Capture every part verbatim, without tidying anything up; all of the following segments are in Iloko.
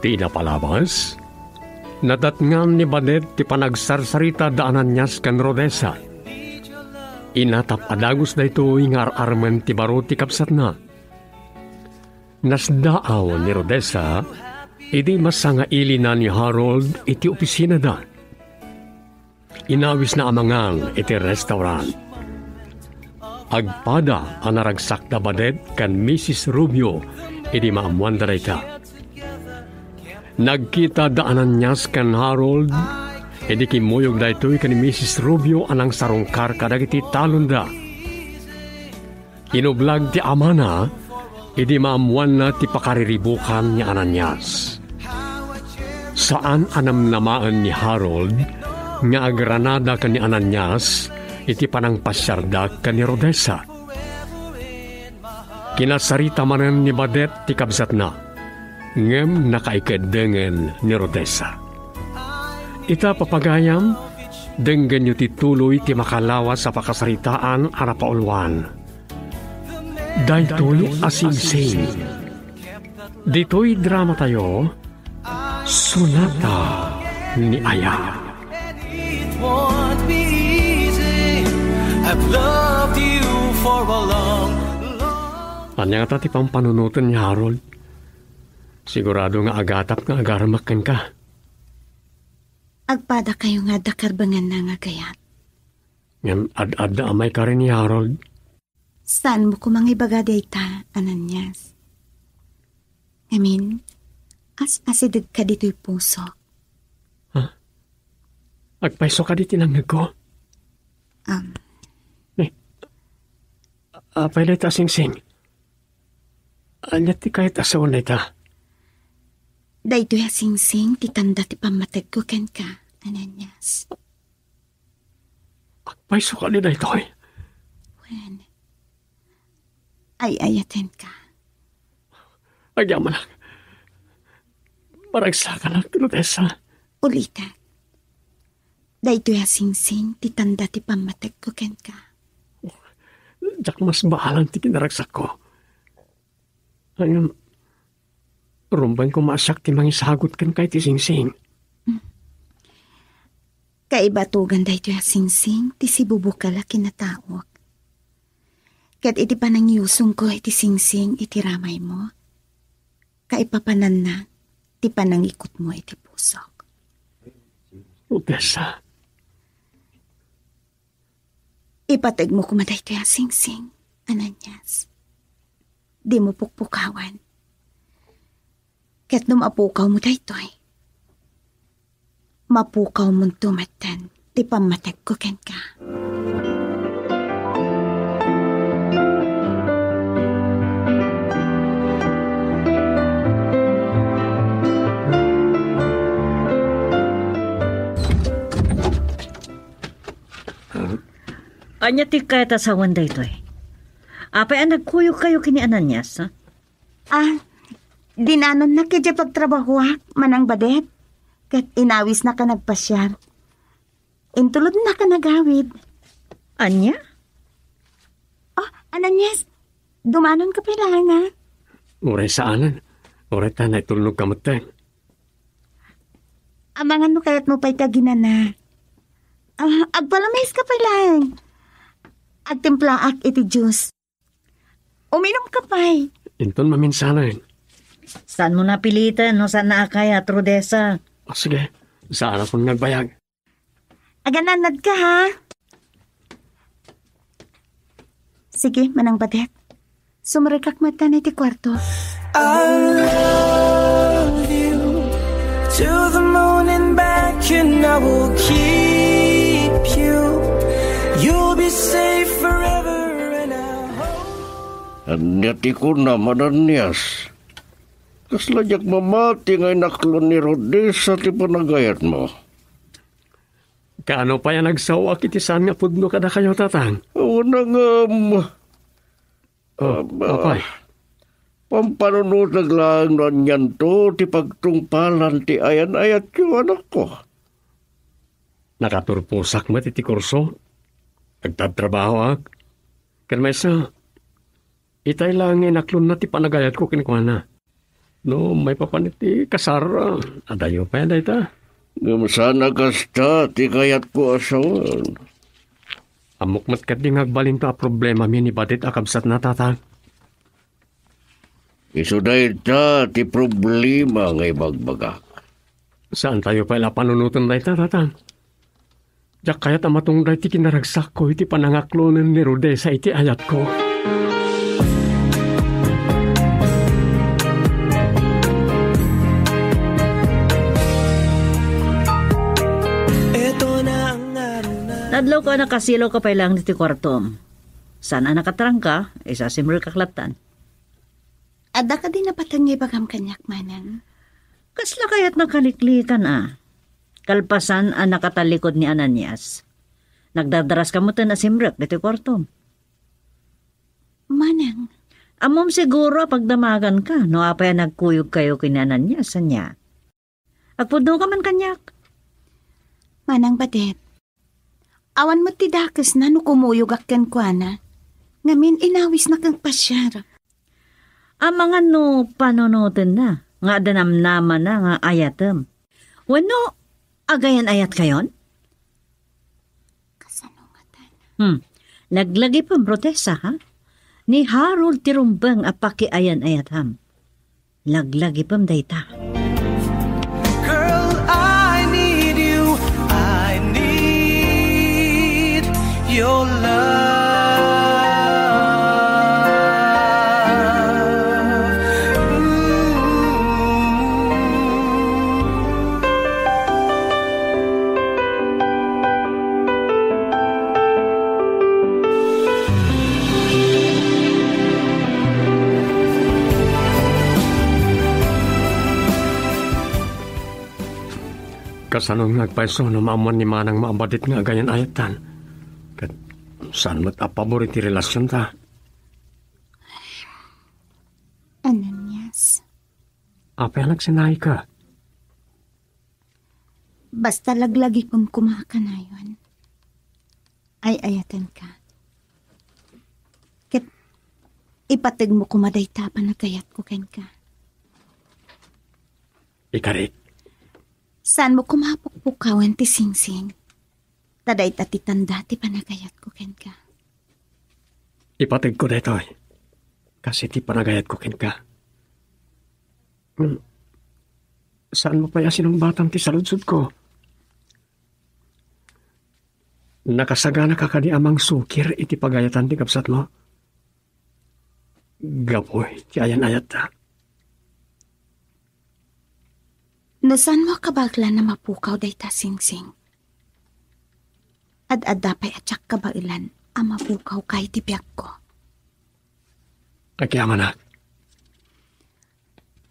Iti napalabas, nadatngan ni Badet ti panagsarsarita da Ananias ken Rodesa. Inatap a dagus daytoy nga ar-armen ti baro ti kabsatna. Nasdaaw ni Rodesa idi masangailina ni Harold iti opisinada. Inawisna a mangan iti restaurant. Agpada a naragsak da Badet ken Misis Rubio idi maammoanda dayta. Nagkita da Ananias ken Harold idi kimmuyog daytoy ken Misis Rubio a nangsarungkar kadagiti talonda. Inublag ti amana idi maammoanna ti pakariribukan ni Ananias. Saan a namnamaen ni Harold nga agranada ken ni Ananias iti panangpasiarda ken ni Rodessa. Kinasarita manen ni Badet ti kabsatna, ngem nakaikeddeng ni Rodessa. Ita, papagayam, denggenyo ti tuloy ti makalawas a pakasaritaan a napauluan. Daytoy a singsing. Ditoy dramatayo, Sonata ni Aya. It won't be easy. I've loved you for a long, long. Ania ngata ti pampanunoten ni Harold? Sigurado nga agatap nga agarmak kenka. Agpadakayo nga adda karbenganna nga agayat. Ngem ad-adda a maikari ni Harold. Saanmo koma nga ibaga dayta, Ananias. Ngamin, as-asidegka ditoy pusok. Ha? Agpayso kadi ti nangngegko? Um. Eh, apay dayta a singsing? Ania ti kayat a sawen dayta? Daytoy a singsing ti tanda ti pammategko kenka, Ananias. Agpayso kadi daytoy? Wen, ay-ayatenka. Agyamanak. Maragsakanak, Rodessa. Ulitek. Daytoy a singsing ti tanda ti pammategko kenka. Diak masbaalan ti kinaragsakko. Ngem, rumbeng koma a siak ti mangisagut kenka iti singsing. Kaibatogan daytoy a singsing ti sibubukel a kinataok. Ket iti panangyusongko iti singsing iti ramaymo, kaipapananna ti panangikutmo iti pusok. Rodessa. Ipategmo koma daytoy a singsing, Ananias. Dimo pukpukawan. Ket no mapukawmo daytoy, mapukawmonto metten ti pammategko kenka. Ania ti kayat a sawen daytoy? Apay a nagkuyogkayo ken ni Ananias, ha? Ah, dinanonnak idiay pagtrabahoak, Manang Badet, ket inawisnak a nagpasiar. Intulodnak a nagawid. Ania? Oh, Ananias, dumanonka pay laeng, a? Uray saanen. Uray ta naitulnogka metten. Amangan no kayatmo pay ti aginana. Ah, agpalameska pay laeng. Agtimplaak iti juice. Uminumka pay. Inton maminsanen. Saanmo napiliten no saanna a kayat, Rodessa. Ah, sige. Saanakon nga agbayag. Agananadka, ha? Sige, Manang Badet. Sumrekak metten iti kuarto. I'll love you to the moon and back, and I will keep you. You'll be safe forever, and I'll hold. Ania ti kunam, Ananias? Kasla diak mamati nga inaklon ni Rodessa ti panagayatmo. Kaano pay a nagsaoak iti saan nga pudno kadakayo, Tatang? Awan a ngem. Oh, aba, apay? Pampanunotek laeng no anianto ti pagtungpalan ti ayan-ayatyo, anakko. Nakaturposak met iti kurso. Agtabtrabahoak. Ken maysa, itay laeng nga inaklonna ti panagayatko kenkuana. No maipapan iti kasar, adayo pay dayta. Ngem saan a kasta ti kayatko a sawen. Ammok met ketdi nga agbalinto a problemami ni Badit a kabsatna, Tatang. Isu dayta ti problema nga ibagbagak. Saantayo pay la panunoten dayta, Tatang. Diak kayat a matungday ti kinaragsakko iti panangaklonen ni Rodessa iti ayatko. Nadlawko a nakasilaw ka pay laeng ditoy kuartom. Saan a nakatrangka, isasimrek ak lattan. Adda kadi napateg nga ibagam kaniak, Manang? Kasla kayat nakaliklikan a? Kalpasan a nakatallikod ni Ananias, nagdardaras ka metten a simrek ditoy kuartom. Manang. Ammom siguro a pagdamagan ka no apay a nagkuyog kayo ken ni Ananias, ania? Agpudno ka man kaniak. Manang Badet, awan met ti dakesna no kumuyogak kenkuana. Ngamin, inawisnak nga agpasiar. Amangan no panunotenna nga adda namnamana nga ayatem. Wenno, agayan-ayat kayon? Kasano ngatan? Hmm. Laglagipem, Rodessa, ha? Ni Harold ti rumbeng a pakiayan-ayatam. Laglagipem dayta. Girl, I need you. I need your love. Ooh. Kasano nga agpayso no maammuan ni Manang Maabadit nga agayan-ayattan? Ket saan met a pabor iti relasionta? Ananias. Apay a nagsinaika? Basta laglagipem koma kanayon. Ay-ayatenka. Ket ipategmo koma dayta a panagayatko kenka. Ikarik. Saanmo koma a pukpukawen ti singsing. Ta dayta ti tanda ti panagayatko kenka. Ipategko daytoy. Kas iti panagayatko kenka. Hmm. Saanmo pay a sinungbatan ti saludsodko? Nakasaganaka kadi a mangsukir iti pagayatan ti kabsatmo? Gapu iti ayan-ayatta. No saanmo a kabaelan a mapukaw dayta singsing, ad-adda pay a diak kabaelan a mapukawka iti biagko. Agyamanak.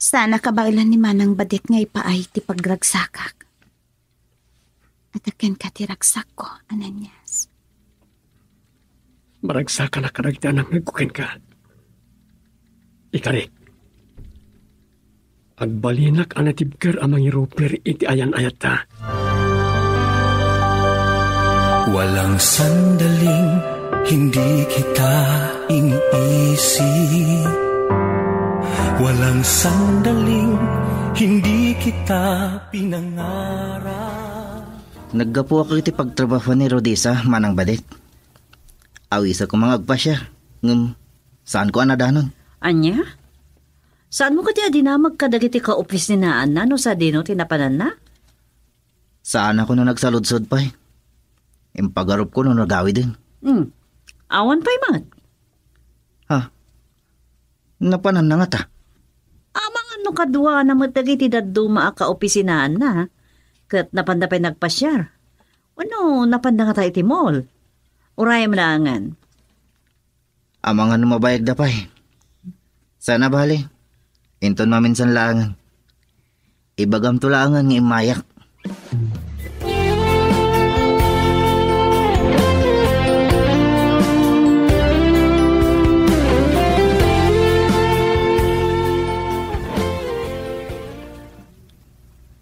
Saan a kabaelan ni Manang Badet nga ipaay ti pagragsakak. Adda kenka ti ragsakko, Ananias. Maragsakanak kadagiti anakko kenka. Ikarik, agbalinak a natibker a mangiruper iti ayan-ayatta. Walang sandaling hindi kita iniisip. Walang sandaling hindi kita pinangarap. Naggapuak iti pagtrabahuan ni Rodessa, Manang Badet. Awisak koma nga agpasiar, ngem saanko a nadanon. Ania? Saanmo kadi a dinamag kadagiti kaopisinaanna no sadino ti napananna? Saanakon a nagsaludsod pay. Impagarupko no nagawiden. Hmm. Awan pay met. Ha? Napananna ngata? Amangan no kaduana met dagiti dadduma a kaopisinaanna, ket napanda pay nagpasiar. Wenno napanda ngata iti mall? Urayem laengen. Amangan no mabayagda pay. Saan a bale. Inton maminsan laengen. Ibagamto laengen nga immayak.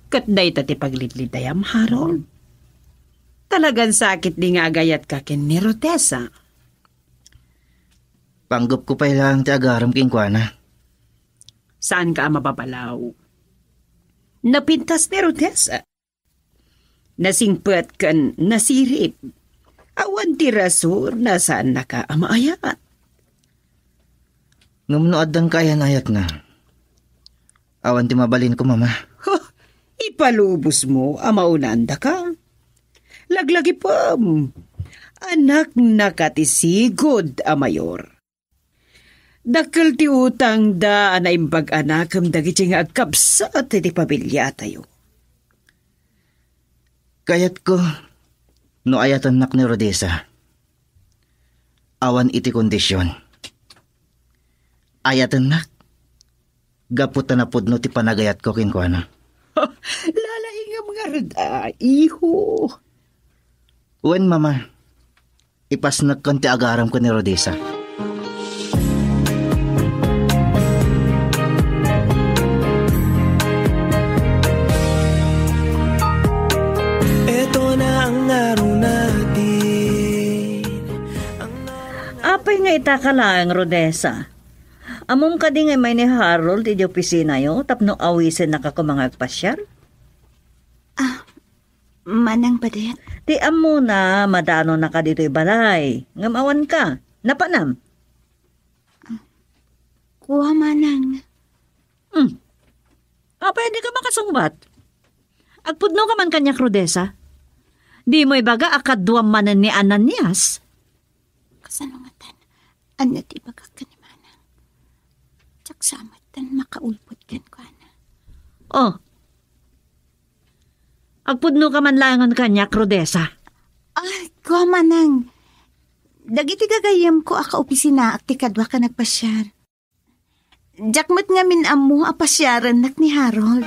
Ket dayta ti paglidlidayam, Harold. Talagan sakit di nga agayatka ken ni Rodessa. Panggepko pay laeng ti agarem kenkuana. Saanka a mababalaw. Napintas ni Rodessa. Nasingpet ken nasirib. Awan ti rason a saannaka a maayat. Ngem no addan kaayan-ayatna, awan ti mabalinko, Mama. Huh, ipalubosmo a maunandaka. Laglagipem, anaknaka ti sigud a mayor. Dakkel ti utangda a naimbag a nakem dagiti nga agkabsat iti pamiliatayo. Kayatko no ayatennak ni Rodessa. Awan iti kondision. Ayatennak gapu ta napudno ti panagayatko kenkuana. Lalaingem ngarud a, iho. Wen, Mama. Ipasnek ken ti agaramko ni Rodessa. Eto na ang araw natin. Apay nga itaka laeng, Rodessa? Ammom kadi nga immay ni Harold iti opisinayo tapno awisennaka koma nga agpasiar? Ah, Manang Badet. Ti ammona, madanonaka ditoy balay. Ngem awanka. Napanam? Kua, Manang. Hmm. Apay, dika makasungbat? Agpudnoka man kaniak, Rodessa. Dimo ibaga a kaduam manen ni Ananias? Kasano ngatan? Ania ti ibagak ken ni Manang? Diak sa met ten makaulpot kenkuana. Oh. Agpudnoka man laengen kaniak, Rodessa. Ah, kua, Manang. Dagiti gagayyemko a kaopisinaak ti kaduak a nagpasiar. Diak met ngamin ammo a pasiarennak ni Harold.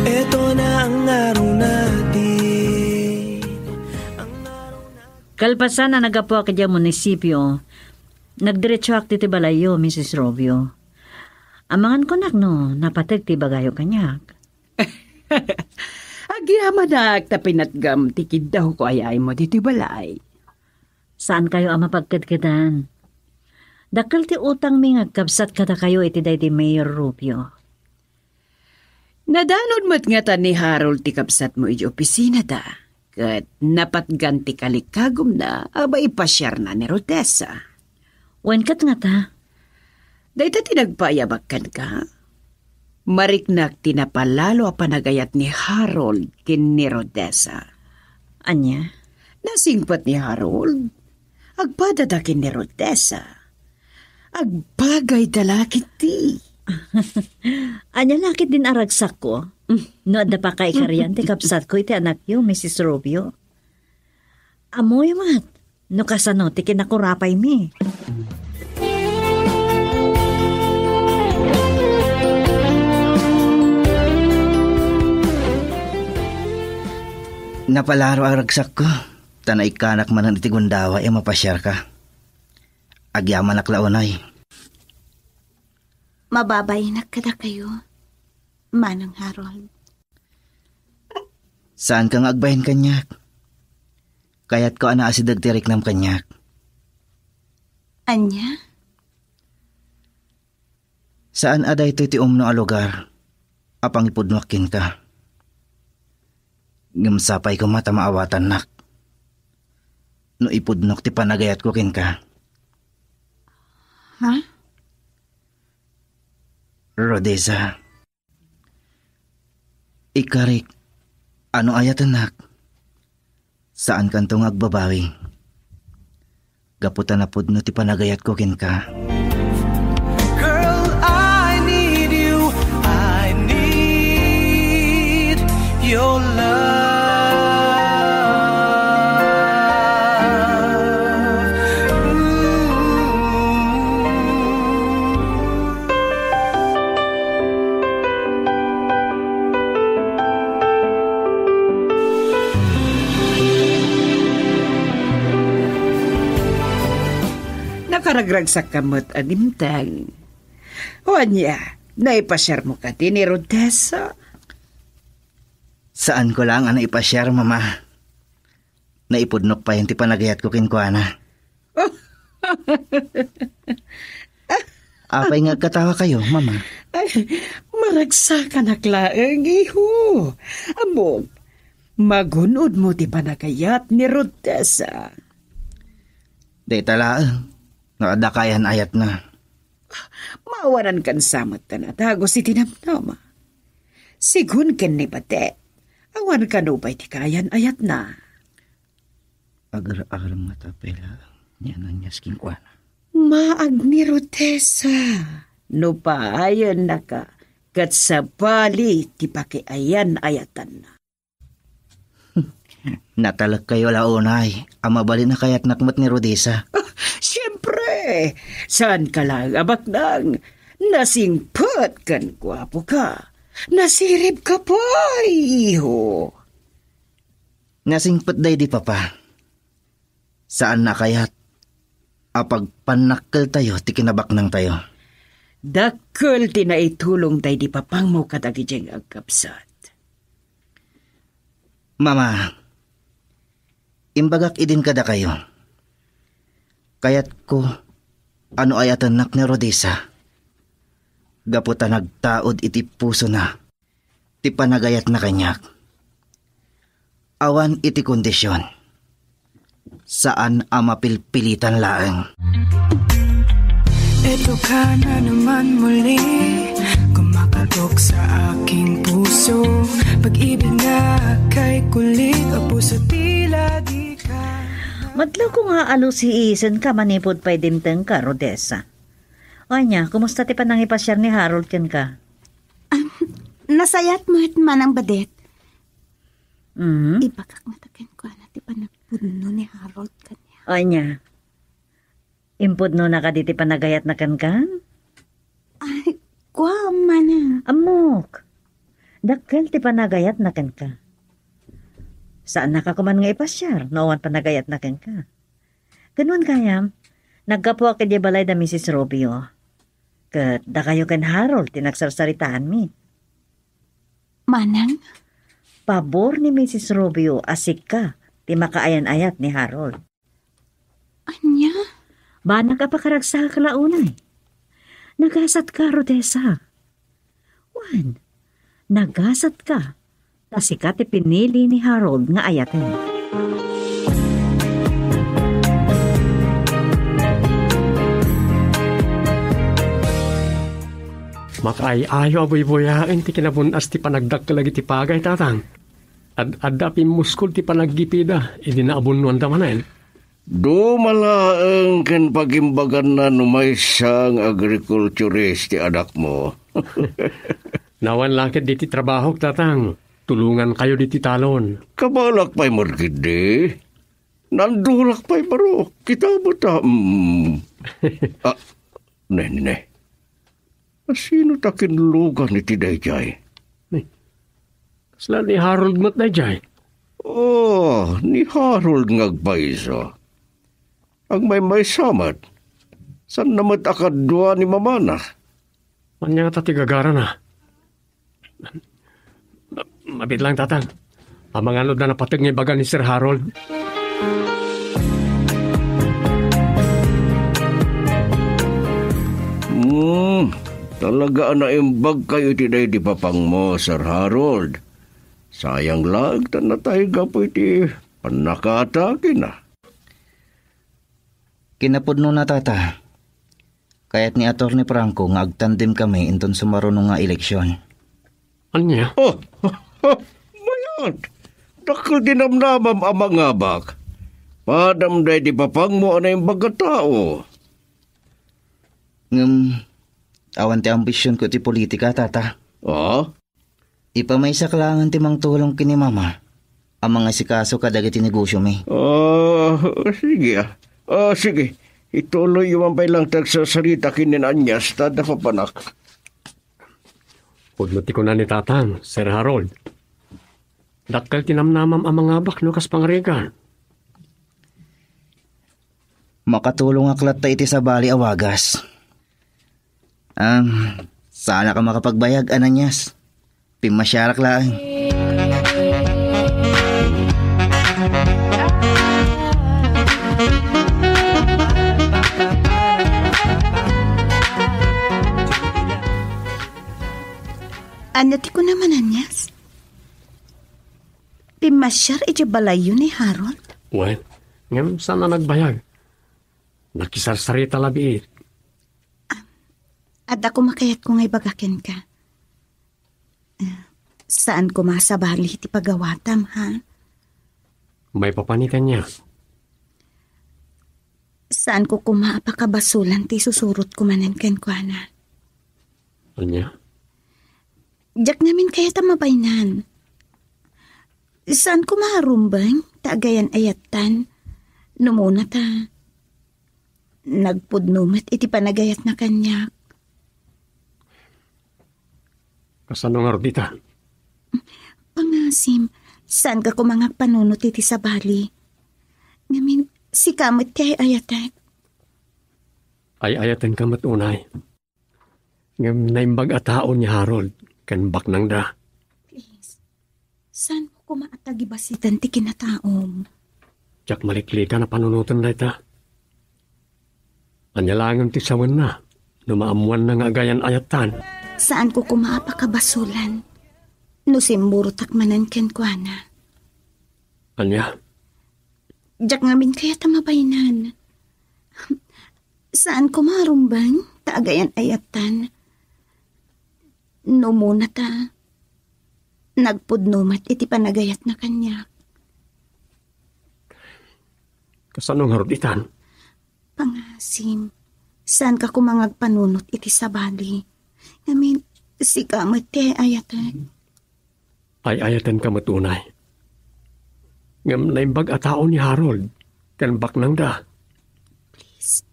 Eto na ang araw natin. Kalpasan a naggapuak idiay munisipio, nagdiretsoak ditoy balayyo, Misis Rubio. Amangan kunak no napateg ti ibagayo kaniak. Agyamanak ta pinatgam ti kiddawko a yaaymo ditoy balay. Saankayo a mapagkedkedan. Dakkel ti utangmi nga agkabsat kadakayo iti daydi Mayor Rubio. Nadanod met ngata ni Harold ti kabsatmo iti opisinada, ket napatgan ti kalikagumna a maipasiarna ni Rodessa. Wen ket ngata? Dayta ti nagpaayabak kenka. Mariknak ti napalalo a panagayat ni Harold ken ni Rodessa. Ania? Nasingpet ni Harold. Agpadada ken ni Rodessa. Agbagayda la ketdi. Ania la ketdin a ragsakko? No adda pakaikarian ti kabsatko iti anakyo, Misis Rubio. Ammoyo met no kasano ti kinakurapaymi. Napalalo a ragsakko, ta naikkanak manen iti gundaway a mapasiarka. Agyamanak la unay. Mababainak kadakayo, Manang Harold. Saanka nga agbain kaniak. Kayatko a naasideg ti riknam kaniak. Ania? Saan a daytoy ti umno a lugar a pangipudnoak kenka. Ngem sapay koma ta maawatannak no ipudnok ti panagayatko kenka. Ha? Rodessa, ikarik a no ayatennak, saankanto nga agbabawi. Gapu ta napudno ti panagayatko kenka. Girl, I need you. I need your love. Ooh. Nakaragragsakka met a dimteng. O ania, naipasiarmo kadi ni Rodessa? Saanko laeng a naipasiar, Mama. naipudnok payen ti panagayatko kenkuana. Apay nga agkatawakayo, Mama? Ay, maragsakanak laeng, iho. Ammom, magun-odmo ti panagayat ni Rodessa. Dayta laeng, no adda kaayan-ayatna. Maawanankan sa met ta nadagus iti namnama. Sigun ken ni Badet, awan kano pay ti kaayan-ayatna. Agar-aram nga tapela ni Ananias kenkuana. Maag ni Rodessa, no paayennaka, ket sabali ti pakiayan-ayatanna. Natalekkayo la unay a mabalin a kayatnak met ni Rodessa. Siempre, saanka laeng a baknang. Nasingpet ken guapoka. Nasiribka pay, iho. Nasingpet daydi papa. Saanna a kayat a pagpannakkeltayo ti kinabaknangtayo. Dakkel ti naitulong daydi papangmo kadagiti agkabsat. Mama, imbagak idin kadakayo. Kayatko a no ayatennak ni Rodessa, gapu ta nagtaud iti pusona ti panagayatna kaniak. Awan iti kondisyon. Saan a mapilpilitan laeng. Ito ka na naman muli, kumakatok sa aking puso. Pag-ibig na kay kulit o puso, tila di ka. Madlaw ko nga alusiisenka manipud pay dimtengka, Rodessa. Ania, kumusta ti panangipasiar ni Harold kenka? Ah, nasayat met, Manang Badet. Mhm. Ibagak ngata kenkuana ti panagpudno ni Harold kaniak. Ania? Impudnona kadi ti panagayatna kenka? Ay, kua, Manang. Ammok. Dakkel ti panagayatna kenka. Saannaka koman nga ipasiar no awan panagayatna kenka. Ken wen gayam, naggapuak idiay balay da Misis Rubio. Ket dakayo ken Harold ti nagsarsaritaanmi. Manang? Pabor ni Misis Rubio a sika ti makaayan-ayat ni Harold. Ania? Banag a pakaragsakak la unay. Nagasatka, Rodessa. Wen, nagasatka ta sika ti pinili ni Harold nga ayaten. Makaay-ayo a buybuyaen ti kinabun-as ti panagdakkel dagiti pagay, Tatang. Ad-adda a pimmuskol ti panaggipida idi naabunnoanda manen. Duma laeng ken pagimbaganna no maysa nga agrikulturist ti anakmo. Nawan la ket diti trabahok, Tatang. Tulongankayo diti talon. Kabalak pay met ketdi. Nandulak pay barok. Kita met a, mm. Ah, ne, ne, ne. Asino ta kinlugan iti daydiay? Ni, kasla ni Harold met daydiay? Oh, ni Harold nga agpayso. Agmaymaysa met. Saanna met a kadua ni mamana? Ania ngata ti gagarana? Mabiit laeng, Tatang. Amangan no adda napateg nga ibaga ni Sir Harold. Hmm, talaga a naimbagkayo iti daydi papangmo, Sir Harold. Sayang laeng ta natay gapu iti pannakaatakena. Kinapudnona, Tata. Kayat ni Attorney Franco nga agtandemkami inton sumaruno nga eleksion. Ania? Oh, mayat! Dakkel ti namnamam a mangabak. Padam daydi papangmo a naimbag a tao. Ngem, awan ti ambisionko iti politika, Tata. Ah? Ipamaysak laengen ti mangtulong ken ni Mama a mangasikaso kadagiti negosyomi. Ah, sige, ah. Ah, sige. Ituloyyo man pay laeng ti agsasarita ken ni Ananias ta adda papanak. Pudno ti kuna ni Tatang, Sir Harold. Dakkel ti namnamam a mangabak no kas pangarigan. Makatulongak latta iti sabali a wagas. Am, saanak a makapagbayag, Ananias. Pimmasiarak laeng. Ania ti kunam, Ananias? Pimmasiar idiay balayyo ni Harold? Wen, ngem saan a nagbayag. Nakisarsarita labiit. Adda koma kayatko nga ibaga kenka. Ah, saan koma a sabali ti pagawatam, ha? Maipapan iti ania? Saanko koma a pakabasolan ti isusurotko manen kenkuana. Ania? Diak ngamin kayat a mabaynan. Saan koma a rumbeng ta agayan-ayattan. No umuna ta, nagpudno met iti panagayatna kaniak. Kasano ngarud ita? Pangasim, saanka koma nga agpanunot iti sabali. Ngamin, sika met ti ay-ayatek. Ay-ayatenka met unay. Ngem naimbag a tao ni Harold ken baknangda. Please, saanmo koma a tagibasiten ti kinataom? Diak maliklikan a panunoten dayta. Ania laengen ti sawenna no maammoanna nga agayan-ayattan? Saanko koma a pakabasolan no simmurotak manen kenkuana. Ania? Diak ngamin kayat a mabaynan. Saan koma a rumbeng ta agayan-ayattan. No umuna ta, nagpudno met iti panagayatna kaniak. Kasano ngarud itan? Pangasim, saanka koma nga agpanunot iti sabali. Ngamin, sika met ti ay-ayatek. Ay-ayatenka met unay. Ngem naimbag a tao ni Harold ken baknangda. Please,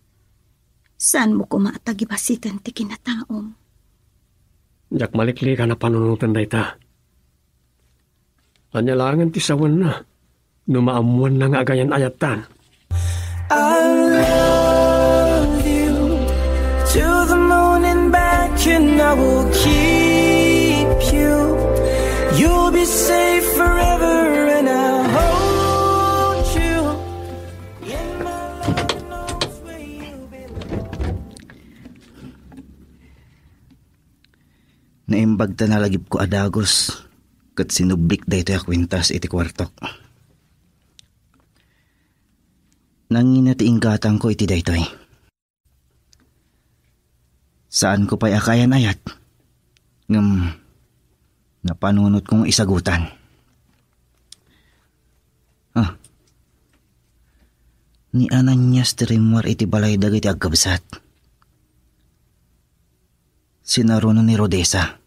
saanmo koma a tagibasiten ti kinataom? Diak maliklikan a panunoten dayta. Ania laengen ti sawenna no maammoanna nga agayan-ayattan? I love you to the moon and back, and I will keep you. You'll be safe forever, and I'll hold you in my loving arms where you belong. Naimbag ta nalagipko a dagus ket sinublik daytoy a kuentas iti kuartok. Nangina ti inggatangko iti daytoy. Saanko pay a kaayan-ayat, ngem napanunotko nga isagutan. Ah, ni Ananias ti rimmuar iti balay dagiti agkabsat. Sinaruno ni Rodessa.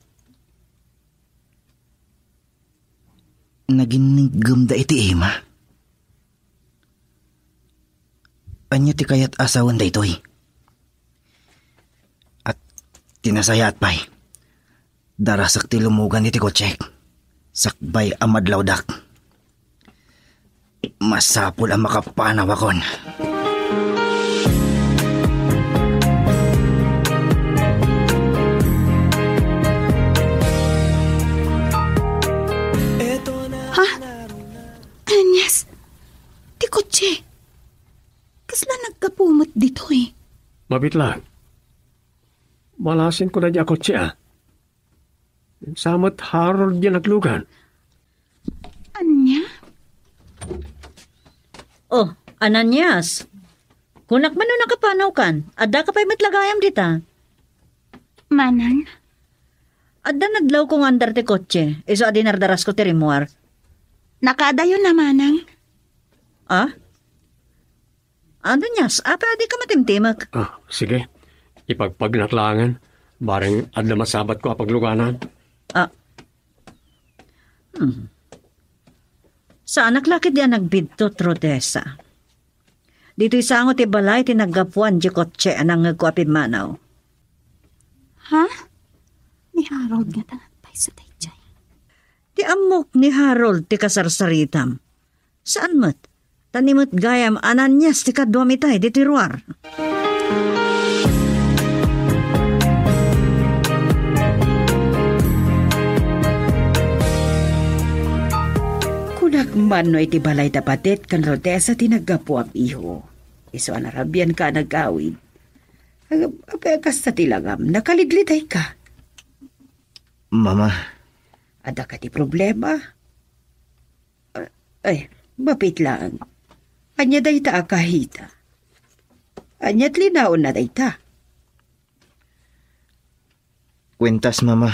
Naginniggemda iti ima. Ania ti kayat a sawen daytoy? At ti nasayaat pay, darasek ti lumugan iti kotsek, sakbay a madlawdak. Masapul a makapanawakon. Ha? Ananias, ti kotse. Kasla naggapu met ditoy? Mabitlag. Malasinko daydi a kotse, a. Sa met Harold diay naglugan. Ania? Oh, Ananias. Kunak man no nakapanawkan, addaka pay met la gayam dita. Manang? Adda nadlawko nga andar ti kotse, isu a dinardarasko ti rimmuar. Nakaadayo na, Manang. Ah? Ananias, apay a dika matimtimek? Ah, sige. Ipagpagnak laengen, bareng adda masabatko a pagluganan. Ah. Hmm. Saanak la ketdi a nagbidto, Rodessa. Ditoy sango ti balay ti naggapuan diay kotse a nangngegko a pimmanaw. Ha? Ni Harold ngata pay sa daydiay. Ti ammok ni Harold ti kasarsaritam. Saan met? Ta ni met gayam Ananias ti kaduam itay ditoy ruar. Kunak man no iti balay da Padet ken Rodessa ti naggapuam, iho. Isu a narabianka a nagawid. Ag-, apay a kasta ti langam, nakaliglitayka. Mama. Adda kadi problema? Ah, ay, mapit laeng. Ania dayta a kahita? Ania ti linaonna dayta? Kuentas, Mama.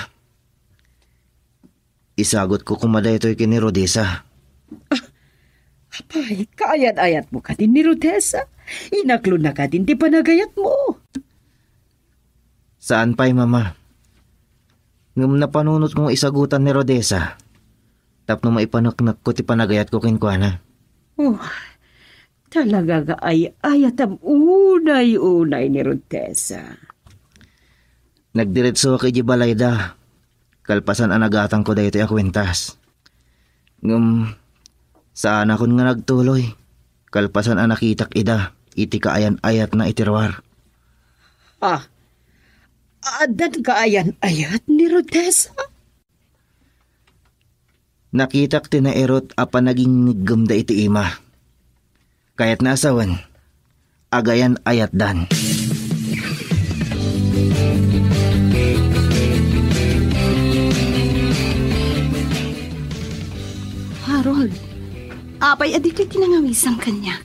Isagutko koma daytoy ken ni Rodessa. Apay, kaayan-ayatmo kadin ni Rodessa? Inaklona kadin ti panagayatmo? Saan pay, Mama. Ngem napanunotko nga isagutan ni Rodessa tapno maipaneknekko ti panagayatko kenkuana. Oh, talaga nga ay-ayatam unay-unay ni Rodessa. Nagdiretsoak idiay balayda, kalpasan a nagatangko daytoy a kuentas. Ngem, saanakon nga nagtuloy, kalpasan a nakitak ida iti kaayan-ayatna iti ruar. Ah, addan kaayan-ayat ni Rodessa? Nakitak ti nairut a panagingngeggemda iti ima. Kayatna a sawen, agayan-ayatdan. Harold, apay a ditoy ti nangawisam kaniak?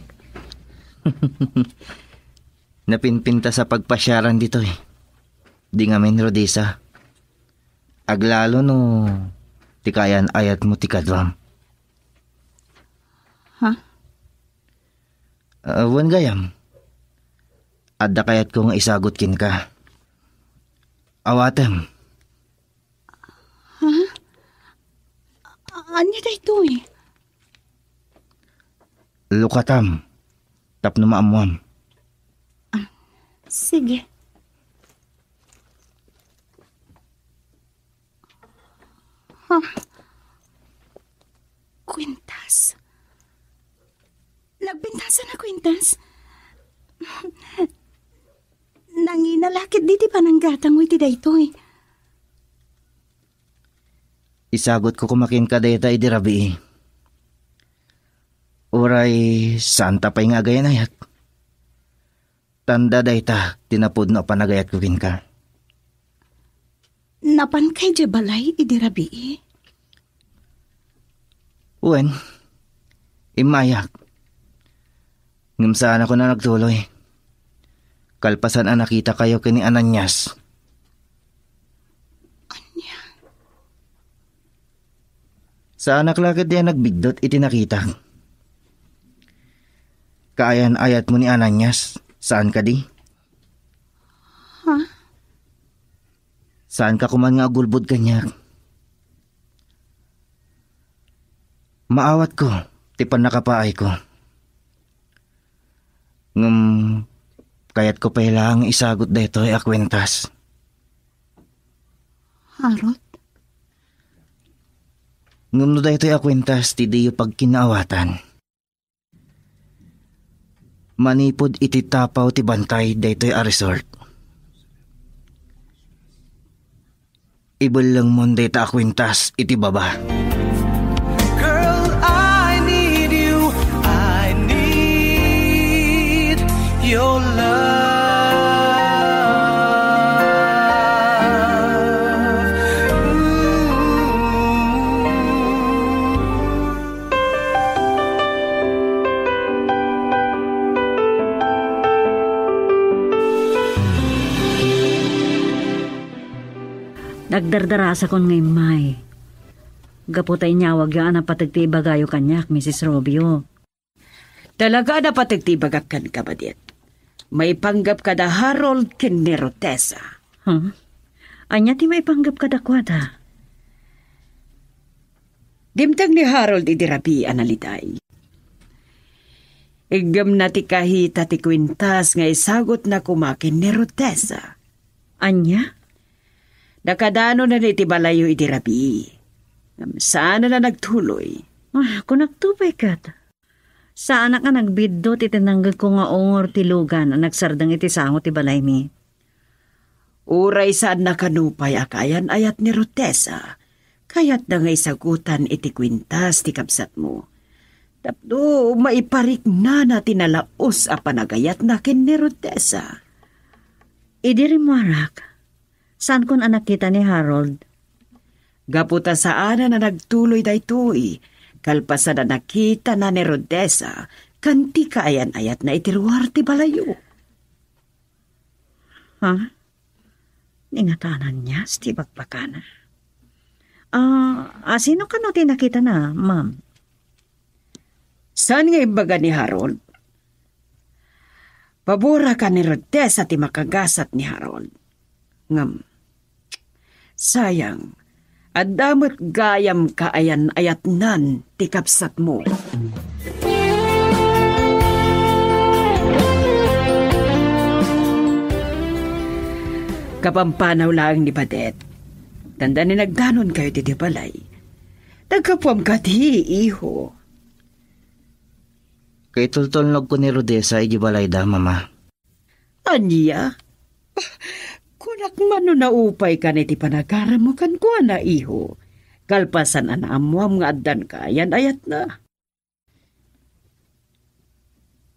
Napinpintas a pagpasiaran ditoy. Di ngamin, Rodessa. Aglalo no ti kaayan-ayatmo ti kaduam. Ha? Ah, wen gayam. Adda kayatko nga isagut kenka. Awatem. Ha? Ania daytoy? Lukatam tapno maammuam. Ah, sige. Ha? Kuentas? Nagpintasan a kuentas? Nangina la ketdi ti pananggatangmo iti daytoy. Isagutko koma kenka dayta idi rabii. Uray saanta pay nga agayan-ayat. Tanda dayta ti napudno a panagayatko kenka. Napankay idiay balay idi rabii? Wen, immayak. Ngem saanakon a nagtuloy. Kalpasan a nakitakayo ken ni Ananias. Ania? Saanak la ketdi a nagbiddut iti nakitak. Kaayan-ayatmo ni Ananias, saan kadi? Ha? Saanka koman nga agulbod kaniak. Maawatko ti pannakapaayko. Ngem kayatko pay laeng isagut daytoy a kuentas. Harold? Ngem no daytoy a kuentas ti diyo pagkinaawatan, manipud iti tapaw ti bantay daytoy a resort, ibellengmon dayta a kuentas iti baba. Girl, I need you. I need your love. Ooh. Nagdardarasakon nga immay. Gapu ta inyawagyo a napateg ti ibagayo kaniak, Misis Rubio. Talaga a napateg ti ibagak kenka, Madit. Maipanggep kada Harold ken ni Rutesa. Huh? Ania ti maipanggep kadakuada? Dimteng ni Harold idi rabii a naliday. Iggemna ti kahita ti kuintas nga isagutna koma ken ni Rutesa. Ania? Nakadanonan iti balayyo idi rabii. Ngem saan a nagtuloy. Ah, kunakto pay ket. Saanak a nagbiddut iti nanggegko nga ungor ti lugan a nagsardeng iti sango ti balaymi. Uray saanna kano pay a kaayan-ayat ni Rutesa, kayatna nga isagutan iti kuintas ti kabsatmo. Tapno maipariknana ti nalaus a panagayatna ken ni Rutesa. Idi rimmuarak, saankon a nakita ni Harold. Gapu ta saanen a nagtuloy daytoy, kalpasan a nakitana ni Rodessa ken ti kaayan-ayatna iti ruar ti balayyo. Ha? Ni ngata Ananias ti ibagbagana? Ah, a, sino kano ti nakitana, ma'am? Saan nga imbaga ni Harold? Paborakan ni Rodessa ti makagasat ni Harold. Ngem, sayang, adda met gayam kaayan-ayatnan ti kabsatmo. Kapampanaw laeng ni Badet. Tanda ni nagdanonkayo iti balay. Naggapuam kadi, iho. Kaitultulnogko ni Rodessa iti balayda, Mama. Ania? Kunak man no naupaykan iti panagarammo kenkuana, iho. Kalpasan a naammoam nga addan kaayan-ayatna.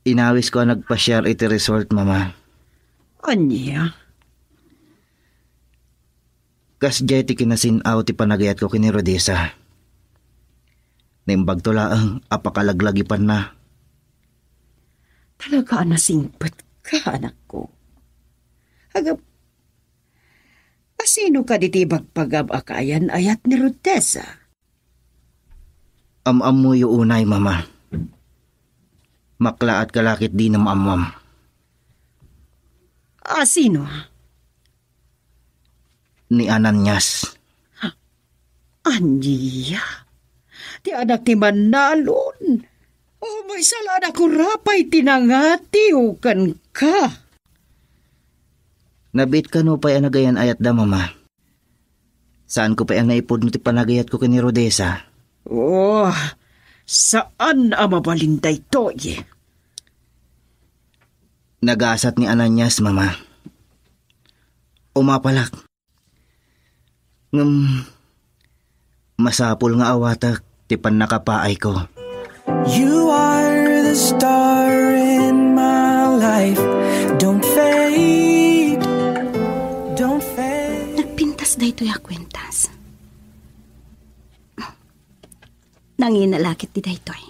Inawisko a nagpasiar iti resort, Mama. Ania? Kasdiay ti kinasin-aw ti panagayatko ken ni Rodessa. Naimbagto laeng a pakalaglagipanna. Talaga a nasingpetka, anakko. Agap-, a, sino kadi ti ibagbagam a kaayan-ayat ni Rodessa? Am-ammoyo unay, Mama. Maklaat ka la ket dina maammoam. A, sino? Ni Ananias. Ania? Ti anak ti mannalon? O, maysa la a nakurapay ti nangatiw kenka. Nabiit kano pay a nagayan-ayatda, Mama. Saanko pay a naipudno ti panagayatko ken ni Rodessa. Oh, saan a mabalin daytoy. Nagasat ni Ananias, Mama. Umapalak. Ngem, masapul nga awatek ti pannakapaayko. You are the star in my life. Don't fade, don't fade. Nagpintas daytoy a kuentas. Nangina la ket ti daytoy.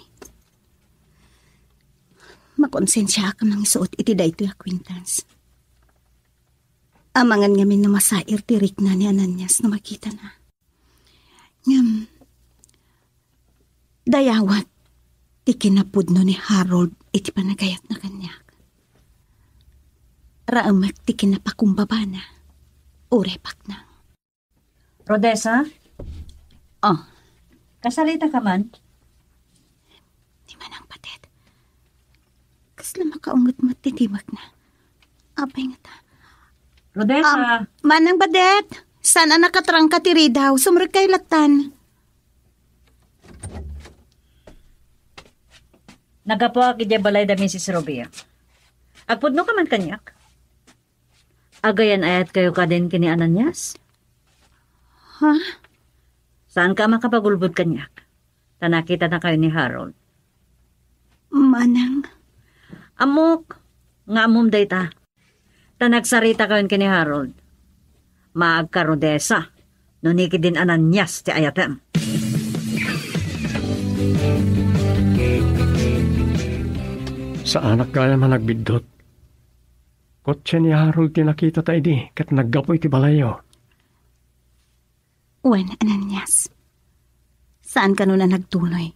Makonsensiaak a mangisuot iti daytoy a kuentas. Amangan ngamin no masair ti rikna ni Ananias no makitana. Ngem, dayawek ti kinapudno ni Harold iti panagayatna kaniak. Raamek ti kinapakumbabana. Uray paknang. Rodessa? Oh. Kasarita ka man? Ni Manang Badet. Kasla makaunget met ti timakna. Apay ngata? Rodessa! Ah, Manang Badet! Saan a nakatrangka ti ridaw? Sumrekkayo lattan. Naggapuak idiay balay da Misis Rubia. Agpudno ka man kaniak? Agayan-ayatkayo kadin ken ni Ananias? Ha? Saanka a makapagulbod kaniak? Ta nakitanakayo ni Harold. Manang? Ammok nga ammom dayta. Ta nagsaritakayon ken ni Harold. Maagka, Rodessa, no ni kadin Ananias ti ayatem. Saanak gayam a nagbiddut. Kotse ni Harold ti nakitata idi ket naggapu iti balayyo. Wen, Ananias. Saan kano a nagtuloy?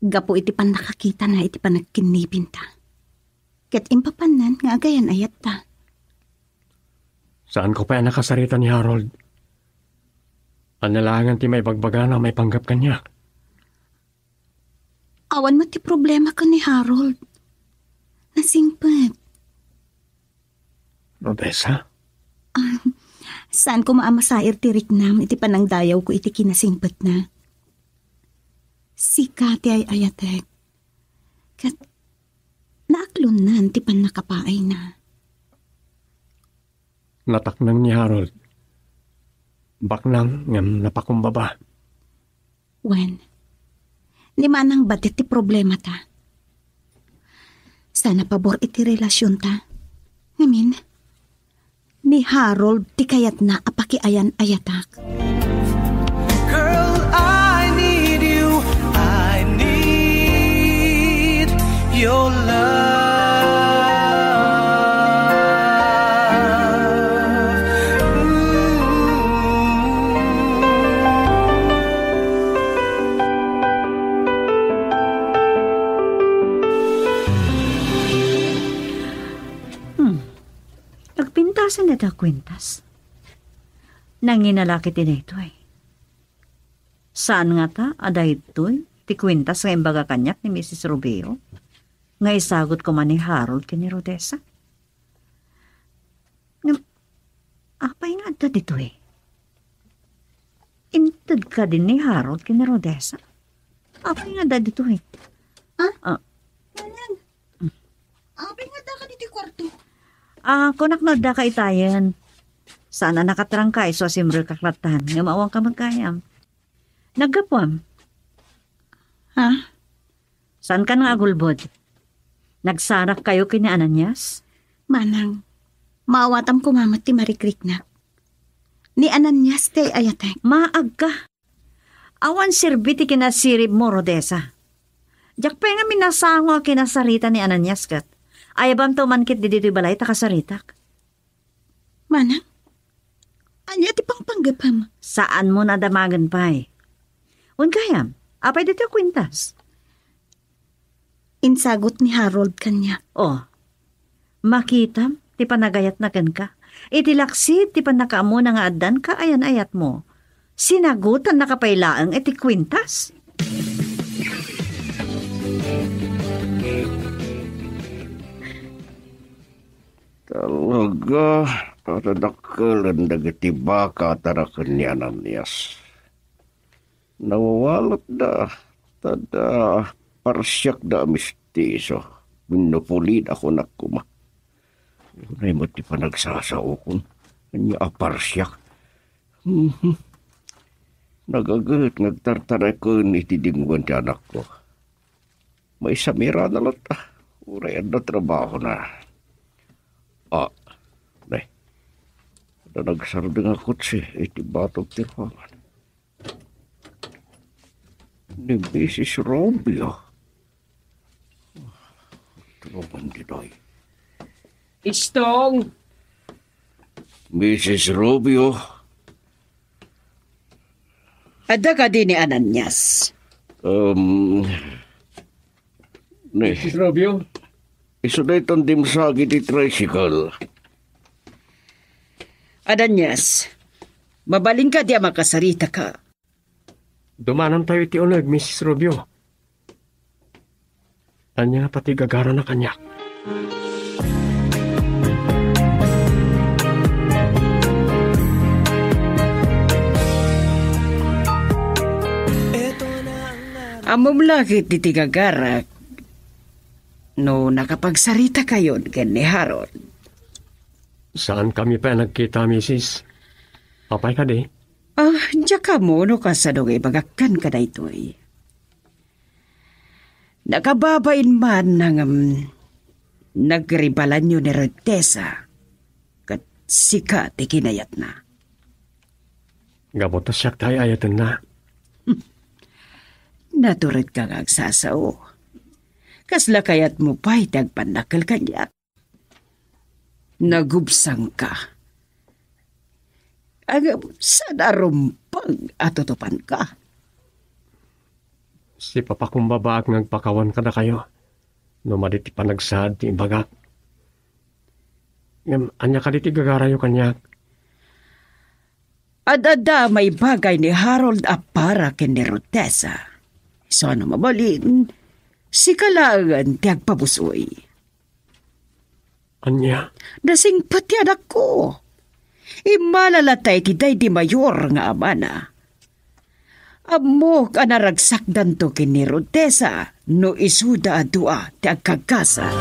Gapu iti pannakakitana iti panagkinnibinta. Ket impapannan nga agayan-ayatta. Saanko pay a nakasarita ni Harold. Ania laengen ti maibagbagana a maipanggep kaniak? Awan met ti problema ken ni Harold. Nasingpet. Rodessa? Ah, saan koma a masair ti riknam iti panangdayawko iti kinasingpetna. Sika ti ay-ayatek. Ket naaklonnan ti pannakapaayna. Nataknang ni Harold. Baknang ngem napakumbaba. Wen, ni Manang Badet ti problemata. Saan a pabor iti relasionta. Ngamin, ni Harold ti kayatna a pakiayan-ayatak. Kuentas? Nangina la ketdi daytoy. Saan ngata a daytoy ti kuentas nga imbaga kaniak ni Misis Rubio nga isagut koma ni Harold ken ni Rodessa? Ngem, apay nga adda ditoy? Inted kadi ni Harold ken ni Rodessa? Apay nga adda ditoy? Ah? Ah. Manang, apay nga adda ka ditoy kwarto? Ah, kunak no adda ka itayen. Saan a nakatrangka isu a simrek a klatan, ngem awan ka met gayam. Naggapuam? Ha? Saan ka nga agulbod? Nagsarak kayo ken ni Ananias? Manang, maawatam koma met ti marikriknak. Ni Ananias ti ay-ayatek. Maagka. Awan serbi ti kinasirib mo, Rodessa. Diak pay nga minasango a kinasarita ni Ananias ket. Ayabamto man ketdi ditoy balay ta kasaritak. Manang, ania ti pangpanggepem? Saan mo nadamagen pay. Wen gayam, apay ditoy a kuentas? Insagut ni Harold kaniak. Oh, makitam ti panagayatna kenka. Iti laksid ti pannakaamona nga addan kaayan-ayatmo, sinagutannaka pay laeng iti kuentas. Talaga, adda dakkelen dagiti baka a taraken ni Ananias. Nawawalatda, ta adda parsiakda a mestiso. Wenno pulida, kunak koma. Unay met ti panagsasaokon. Ania a parsiak? Mhm. Nagaget nga agtartaraken iti dingoan ti anakko. Maisamiran na latta. Uray adda trabahona. Ah, ne. Adda nagsardeng a kotse iti batok ti ruangan. Ni Misis Rubio. Tumaban ditoy. Istong! Misis Rubio. Adda kadi ni Ananias? Um, ne. Misis Rubio? Isu daytan dimsagi ti tricycle. Ananias, mabalinka di a makasaritaka. Dumanantayo iti uneg, Misis Rubio. Ania pay ti gagarana kaniak? Ammom la ketdi ti gagarak no nakapagsaritakayon ken ni Harold. Saankami pay a nagkita, misis. Apay kadi? Ah, diak ammo no kasano nga ibagak kenka daytoy. Nakababain man nga, mm, nagribalanyo ni Rodessa, ket sika ti kinayatna. Gapu ta siak ti ay-ayatenna. Naturedka nga agsasao. Kasla kayatmo pay ti agpannakkel kaniak? Nagubsangka. Ngem saan a rumbeng a tutupanka. Sipapakumbabaak nga agpakawan kadakayo no madi ti panagsaad ti ibagak. Ngem ania kadi ti gagarayo kaniak? Ad-adda a maibagay ni Harold a para ken ni Rodessa. Isu a no mabalin, sika laengen ti agpabusoy. Ania? Nasingpet ti anakko. Immala latta iti daydi mayor nga amana. Ammok a naragsakdanto ken ni Rodessa no isuda a dua ti agkagkasar.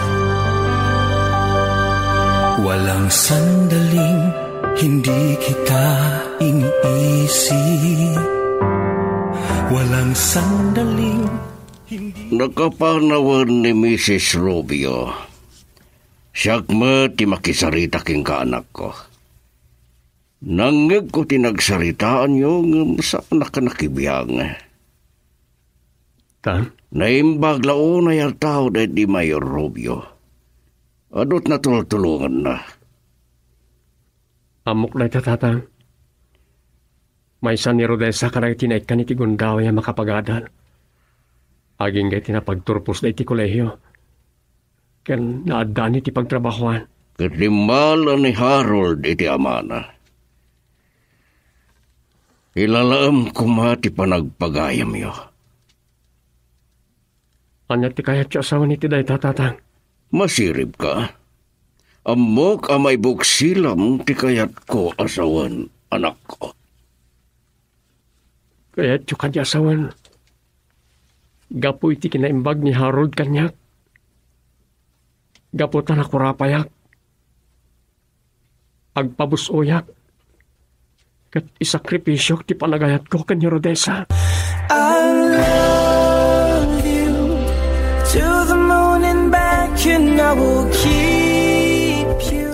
Walang sandaling hindi kita iniisip. Walang sandaling hindi... Nakapanawen ni Misis Rubio. Siak met ti makisarita kenka, anakko. Nangngegko ti nagsaritaanyo ngem saanak a nakibiang. Ta? Naimbag la unay a tao daydi Mayor Rubio. Adu ti natultulonganna. Ammok dayta, tata. Maysa ni Rodessa kadagiti naikkan iti gundaway a makapagadal. Agingga iti napagturposda iti kolehio. Ken naaddan iti pagtrabahoan. Ket limmala ni Harold iti amana. Ilalaem koma ti panagpagayamyo. Ania ti kayatyo a sawen iti dayta, Tatang? Masiribka? Ammok a maibuksilam ti kayatko a sawen, anakko. Kayatyo kadi a sawen gapu iti kinaimbag ni Harold kaniak? Gapu ta nakurapayak, agpabus-oyak, ket isakripisiok ti panagayatko ken ni Rodessa. I love you to the moon and back, and I will keep you.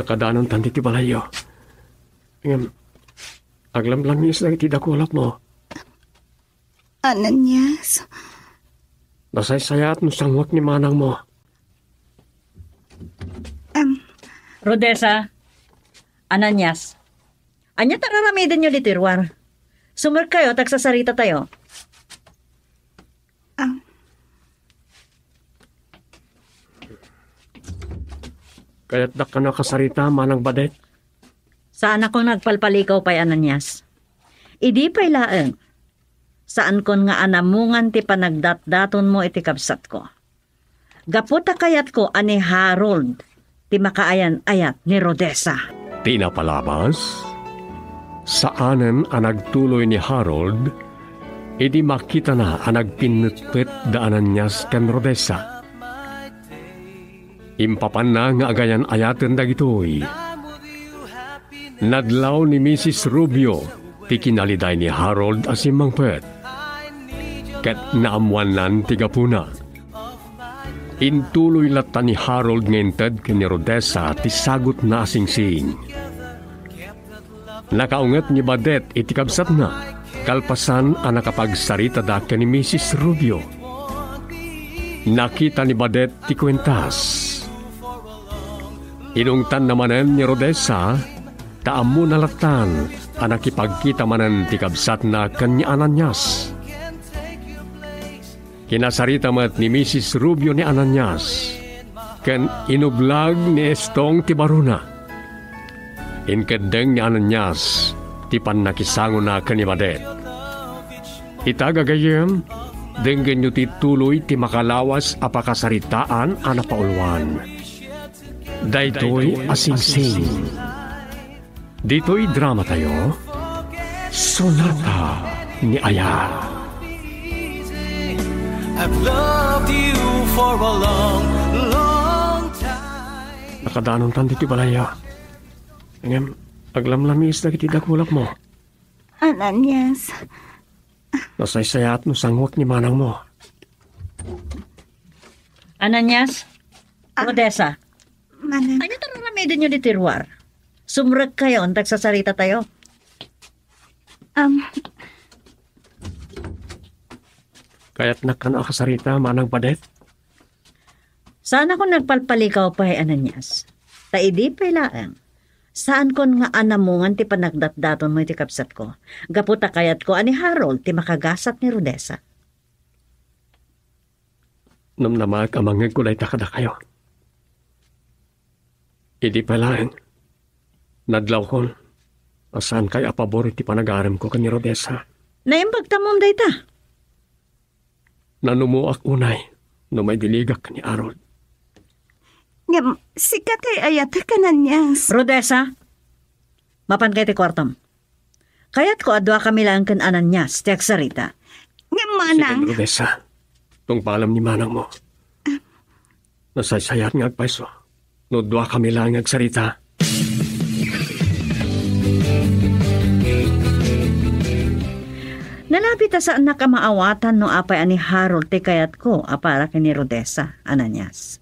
Nakadanontan ditoy balayyo. Ngem, aglamlamis dagiti dakulapmo. Ananias. Nasaysayaat no sanguek ni manangmo. Am. Rodessa, Ananias, ania ti ar-aramidenyo ditoy ruar? Sumrekkayo ta agsasaritatayo. Am. Kayatdak kano a kasarita, Manang Badet? Saanakon nga agpalpalikaw pay, Ananias. Idi pay laeng, saankon nga anamungan ti panagdatdatonmo iti kabsatko. Gapu ta kayatko a ni Harold ti makaayan-ayat ni Rodessa. Ti napalabas, saanen a nagtuloy ni Harold idi makitana a nagpinnetpet da Ananias ken Rodessa. Impapanna nga agayan-ayaten dagitoy. Nadlaw ni Misis Rubio ti kinaliday ni Harold a simmangpet, ket naammoannan ti gapuna. Intuloy latta ni Harold nga inted ken ni Rodessa ti sagutna a singsing. Nakaunget ni Badet iti kabsatna, kalpasan a nakapagsaritada ken ni Misis Rubio. Nakita ni Badet ti kuentas. Inungtanna manen ni Rodessa, ta ammona lattan a nakipagkita manen ti kabsatna ken ni Ananias. Kinasarita met ni Misis Rubio ni Ananias, ken inublag ni Estong ti barona. Inkeddeng ni Ananias ti pannakisangona ken ni Badet. Ita, gagayyem, denggenyo ti tuloy ti makalawas a pakasaritaan a napauluan. Daytoy a singsing. Ditoy dramatayo, Sonata ni Aya. I've loved you for a long, long time. Nakadanontan ditoy balayyo. Ngem, aglamlamis dagiti dakulapmo. Ananias. Nasaysayaat no sanguek ni manangmo. Ananias? Ah. Rodessa? Manang. Ania ti ar-aramidenyo ditoy ruar? Sumrekkayo, ta agsasaritatayo. Am. Kayatnak kano a kasarita, Manang Badet? Saanakon nga agpalpalikaw pay, Ananias. Ta idi pay laeng, saankon nga anamungan ti panagdatdatonmo iti kabsatko, gapu ta kayatko a ni Harold ti makagasat ni Rodessa. Namnamaek a mangngegko dayta kadakayo. Idi pay laeng, nadlawkon a saankayo a pabor iti panagaremko ken ni Rodessa. Naimbag tammom dayta. Nanumoak unay no maibiligak ni Harold. Ngem, sika ti ay-ayatek, Ananias. Rodessa, mapanka iti kuartom. Kayatko a duakami laeng ken Ananias ti agsarita. Ngem, manang. Sige, Rodessa. Tungpalem ni manangmo. Nasaysayaat nga agpayso no duakami laeng nga agsarita. Nalabi ta saannak a maawatan no apay a ni Harold ti kayatko a para ken ni Rodessa, Ananias.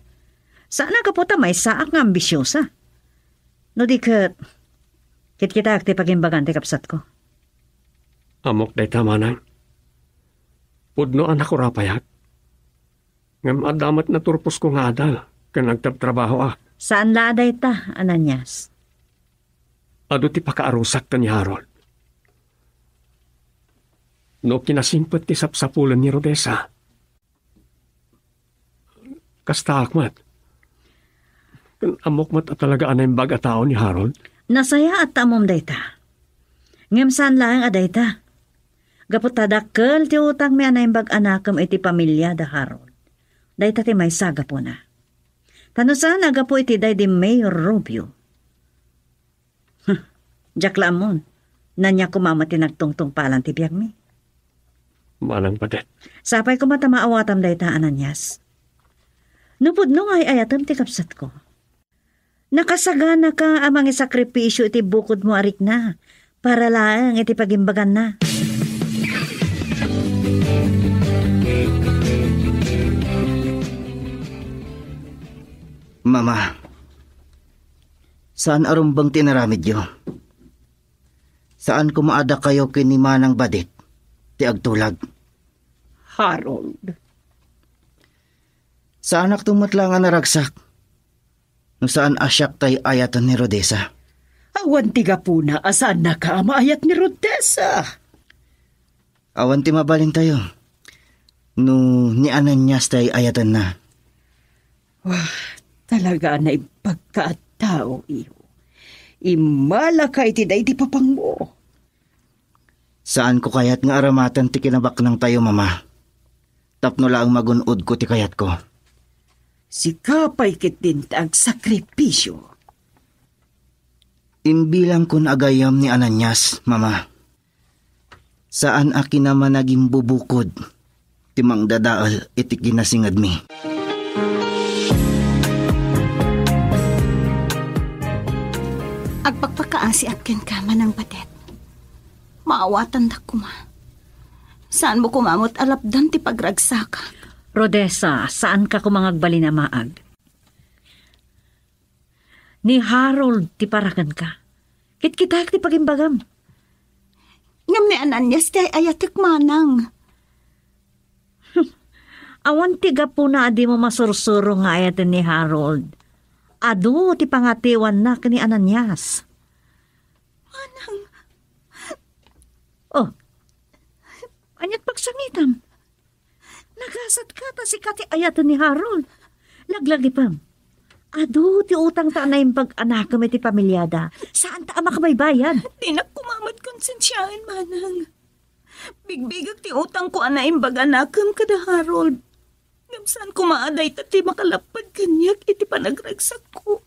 Saan a gapu ta maysaak nga ambisiosa. No di ket, kitkitaek ti pagimbagan ti kabsatko. Ammok dayta, manang. Pudno a nakurapayak. Ngem adda met naturposko nga adal ken agtrabtrabahoak. Saan la a dayta, Ananias. Adu ti pakaarusak ken ni Harold. No kinasimpet ti sapsapulen ni Rodessa, kastaak met. Ken ammok met a talaga a naimbag a tao ni Harold. Nasayaat ta ammom dayta. Ngem saan laeng a dayta. Gapu ta dakkel ti utangmi a naimbag a nakem iti pamiliada, Harold. Dayta ti maysa a gapuna. Ta no saan a gapu iti daydi Mayor Rubio. Hmm, diak la ammon. Ania koma met ti nagtungtungpalan ti biagmi. Manang Badet. Sapay koma ta maawatam dayta, Ananias. No pudno nga ay-ayatem ti kabsatko, nakasaganaka a mangisakripisio iti bukodmo a rikna para laeng iti pagimbaganna. Mama, saan a rumbeng ti inaramidyo. Saan koma a dakayo ken ni Manang Badet ti agtulag. Harold. Saanakto met laeng a naragsak no saan a siak ti ay-ayaten ni Rodessa. Awan ti gapuna a saannaka a maayat ni Rodessa. Awan ti mabalintayo no ni Ananias ti ay-ayatenna. Wah, talaga a naimbagka a tao, iho. Immalaka iti daydi papangmo. Saanko kayat nga aramaten ti kinabaknangtayo, Mama. Tapno laeng magun-odko ti kayatko. Sika pay ketdin ti agsakripisio. Imbilangkon a gayyem ni Ananias, Mama. Saan a kinamanagimbubukod ti mangdadael iti kinasingedmi. Agpakpakaasiak kenka, Manang Badet. Maawatandak koma. Saanmo koma met a lapdan ti pagragsakak. Rodessa, saanka koma nga agbalin a maag. Ni Harold ti parakenka. Kitkitaek ti pagimbagam. Ngem ni Ananias ti ay-ayatek, Manang. Awan ti gapuna a dimo masursuro nga ayaten ni Harold. Adu ti pangatiwanna ken ni Ananias. Manang. Oh. Aniat pagsangitam? Nagasatka ta sika ti ayaten ni Harold. Laglagipem. Adu ti utangta a naimbag a nakem iti pamiliada. Saanta a makabaybayad. Dinak koma met konsensiaen, Manang. Bigbigek ti utangko a naimbag a nakem kada Harold. Ngem saan koma a dayta ti makalapped kaniak iti panagragsakko.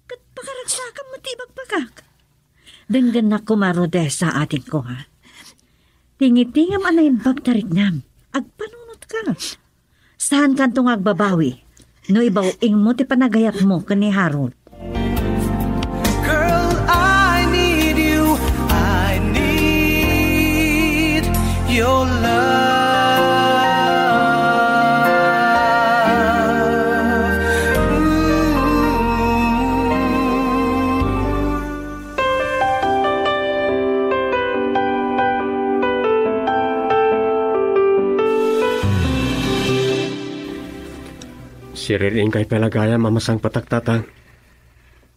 Ket pakaragsakam met ti ibagbaga. Denggennak koma, Rodessa, adingko, ha? Tingitingam a naimbag ti riknam. Agpanunotka. Saankanto nga agbabawi no ibaw-ingmo ti panagayatmo ken ni Harold. Girl, I need you. I need your love. Ooh. Siririingkay pay la gayam a masangpetak, Tatang.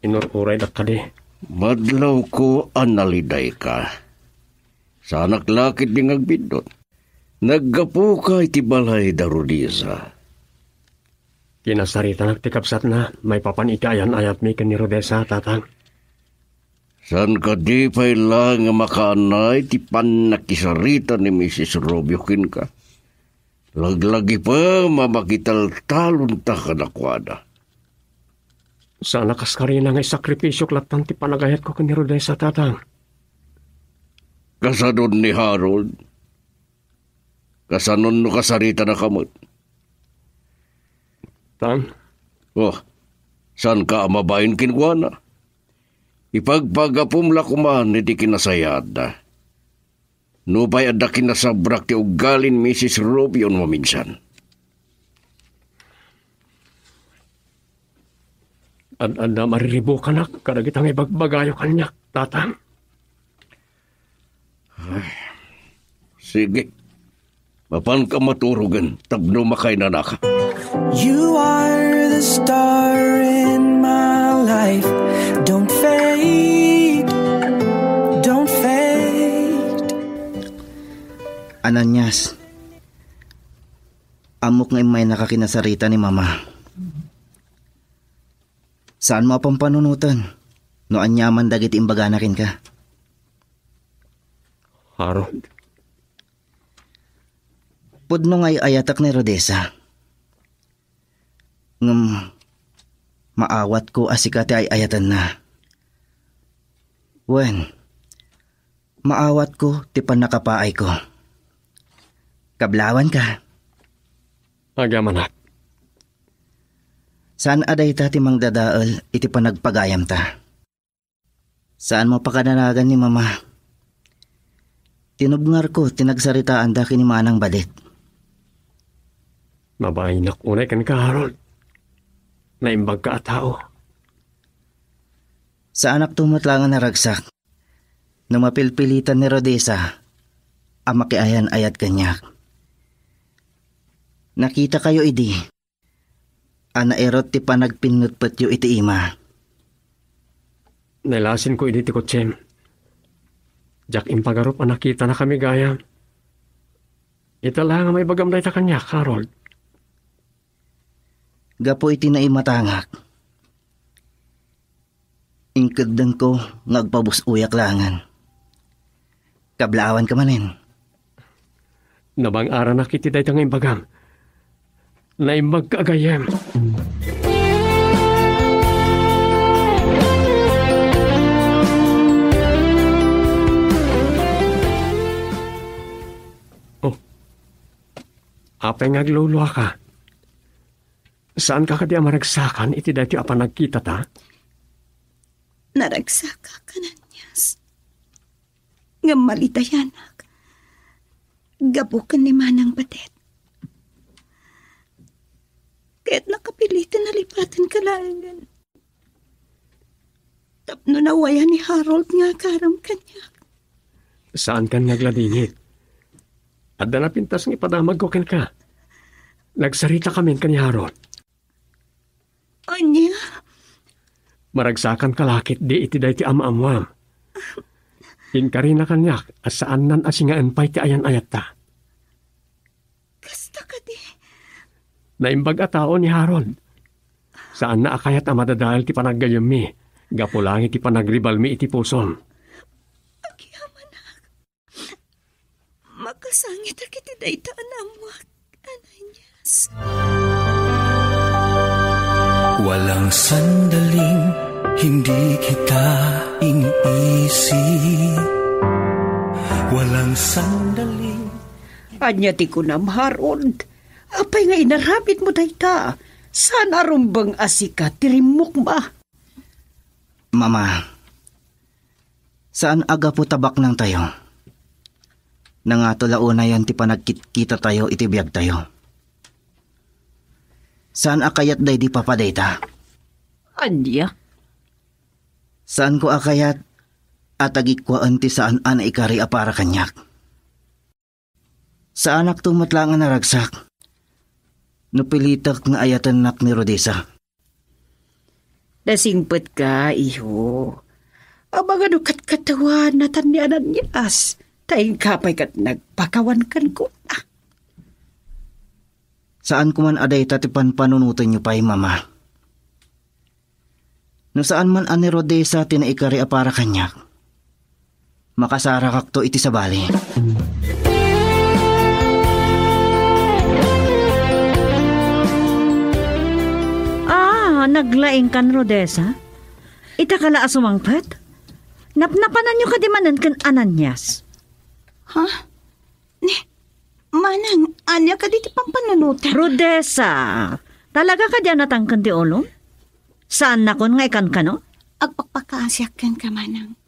Inur-uraydak kadi. Madlawko a nalidayka. Saanak la ketdi nga agbiddut. Naggapuka iti balay da Rodessa. Kinasaritanak ti kabsatna maipapan iti ayan-ayatmi ken ni Rodessa, Tatang. Saan kadi pay la nga makaanay ti pannakisarita ni Misis Rubio kenka? Laglagipem a makitaltalonta kadakuada. Saan a kas karina nga isakripisiok latta ti panagayatko ken ni Rodessa, Tatang. Kasadon ni Harold. Kasanon no kasaritanaka met? Tan? Oh, saanka a mabain kenkuana? Ipagpagapom la koman iti kinasayaatda. Nupay adda kinasabrak ti ugalin Misis Rubio no maminsan. Ad-adda mariribukanak kadagita nga ibagbagayo kaniak, Tatang. Ay, sige. Mapanka maturogen tapno makainanaka. You are the star in my life. Don't fade, don't fade. Ananias, ammok nga immaynaka kinasarita ni Mama. Saanmo a pampanunoten no aniaman dagiti imbagana kenka. Harold. Pudno nga ay-ayatek ni Rodessa. Ngem maawatko a sika ti ay-ayatenna. Wen, maawatko ti pannakapaayko. Kablawanka. Agyamanak. Saan a dayta ti mangdadael iti panagpagayamta. Saanmo a pakadanagan ni Mama. Tinubngarko ti nagsaritaanda ken ni Manang Badet. Mabainak unay kenka, Harold. Naimbagka a tao. Saanakto met laeng a naragsak no mapilpilitan ni Rodessa a makiayan-ayat kaniak. Nakitakayo idi a nairut ti panagpinnutpetyo iti ima. Nailasinko idi ti kotsem. Diak impagarup a nakitanakami gayam. Ita la nga maibagam dayta kaniak, Harold. Gapu iti naimatangak, inkeddengko nga agpabus-oyak laengen. Kablaawanka manen. Nabang-aranak iti dayta nga imbagam. Naimbagka a gayyem. Oh. Apay nga agluluaka? Saanka kadi a maragsakan iti daytoy a panagkitata? Naragsakak, Ananias. Ngem malidayanak. Gapu ken ni Manang Badet. Ket nakapiliten a lipatenka laengen. Tapno nawayan ni Harold nga agaram kaniak. Saankan nga agladingit. Adda napintas nga ipadamagko kenka. Nagsaritakamin ken ni Harold. Ania? Maragsakanka la ketdi iti daytoy a maammoam. Inkarina kaniak a saannan a singaen pay ti ayan-ayatta. Kasta kadi? Naimbag a tao ni Harold. Saanna a kayat a madadael ti panaggayyemmi, gapu laeng iti panagribalmi iti pusom. Agyamanak. Makasangitak iti dayta a naammoak, Ananias. Walang sandaling hindi kita iniisip. Walang sandaling Ania ti kunam, Harold? Apay nga inaramidmo dayta? Saan a rumbeng a sika ti rimmukma? Mama, saan a gapu ta baknangtayo. Nangato la unayen ti panagkitkitatayo iti biagtayo. Saan a kayat daydi papa dayta. Ania? Saanko a kayat a tagikkuaen ti saan a naikari a para kaniak. Saanakto met laeng a naragsak no pilitek nga ayatennak ni Rodessa. Nasingpetka, iho. Amangan no katkatawaannatan ni Ananias, ta inka pay ket nagpakawan kenkuana. Saanko man a dayta ti panpanunotenyo pay, Mama. No saan man a ni Rodessa ti naikari a para kaniak, makasarakakto iti sabali. Ah, naglaingkan, Rodessa? Ita ka la a sumangpet? Napnapananyo kadi manen ken Ananias? Ha? Ni, manang, ania kadi ti pampanunotan? Rodessa, talaga kadi a natangken ti ulom? Saannakon nga ikankano? Agpakpakaasiak kenka, manang.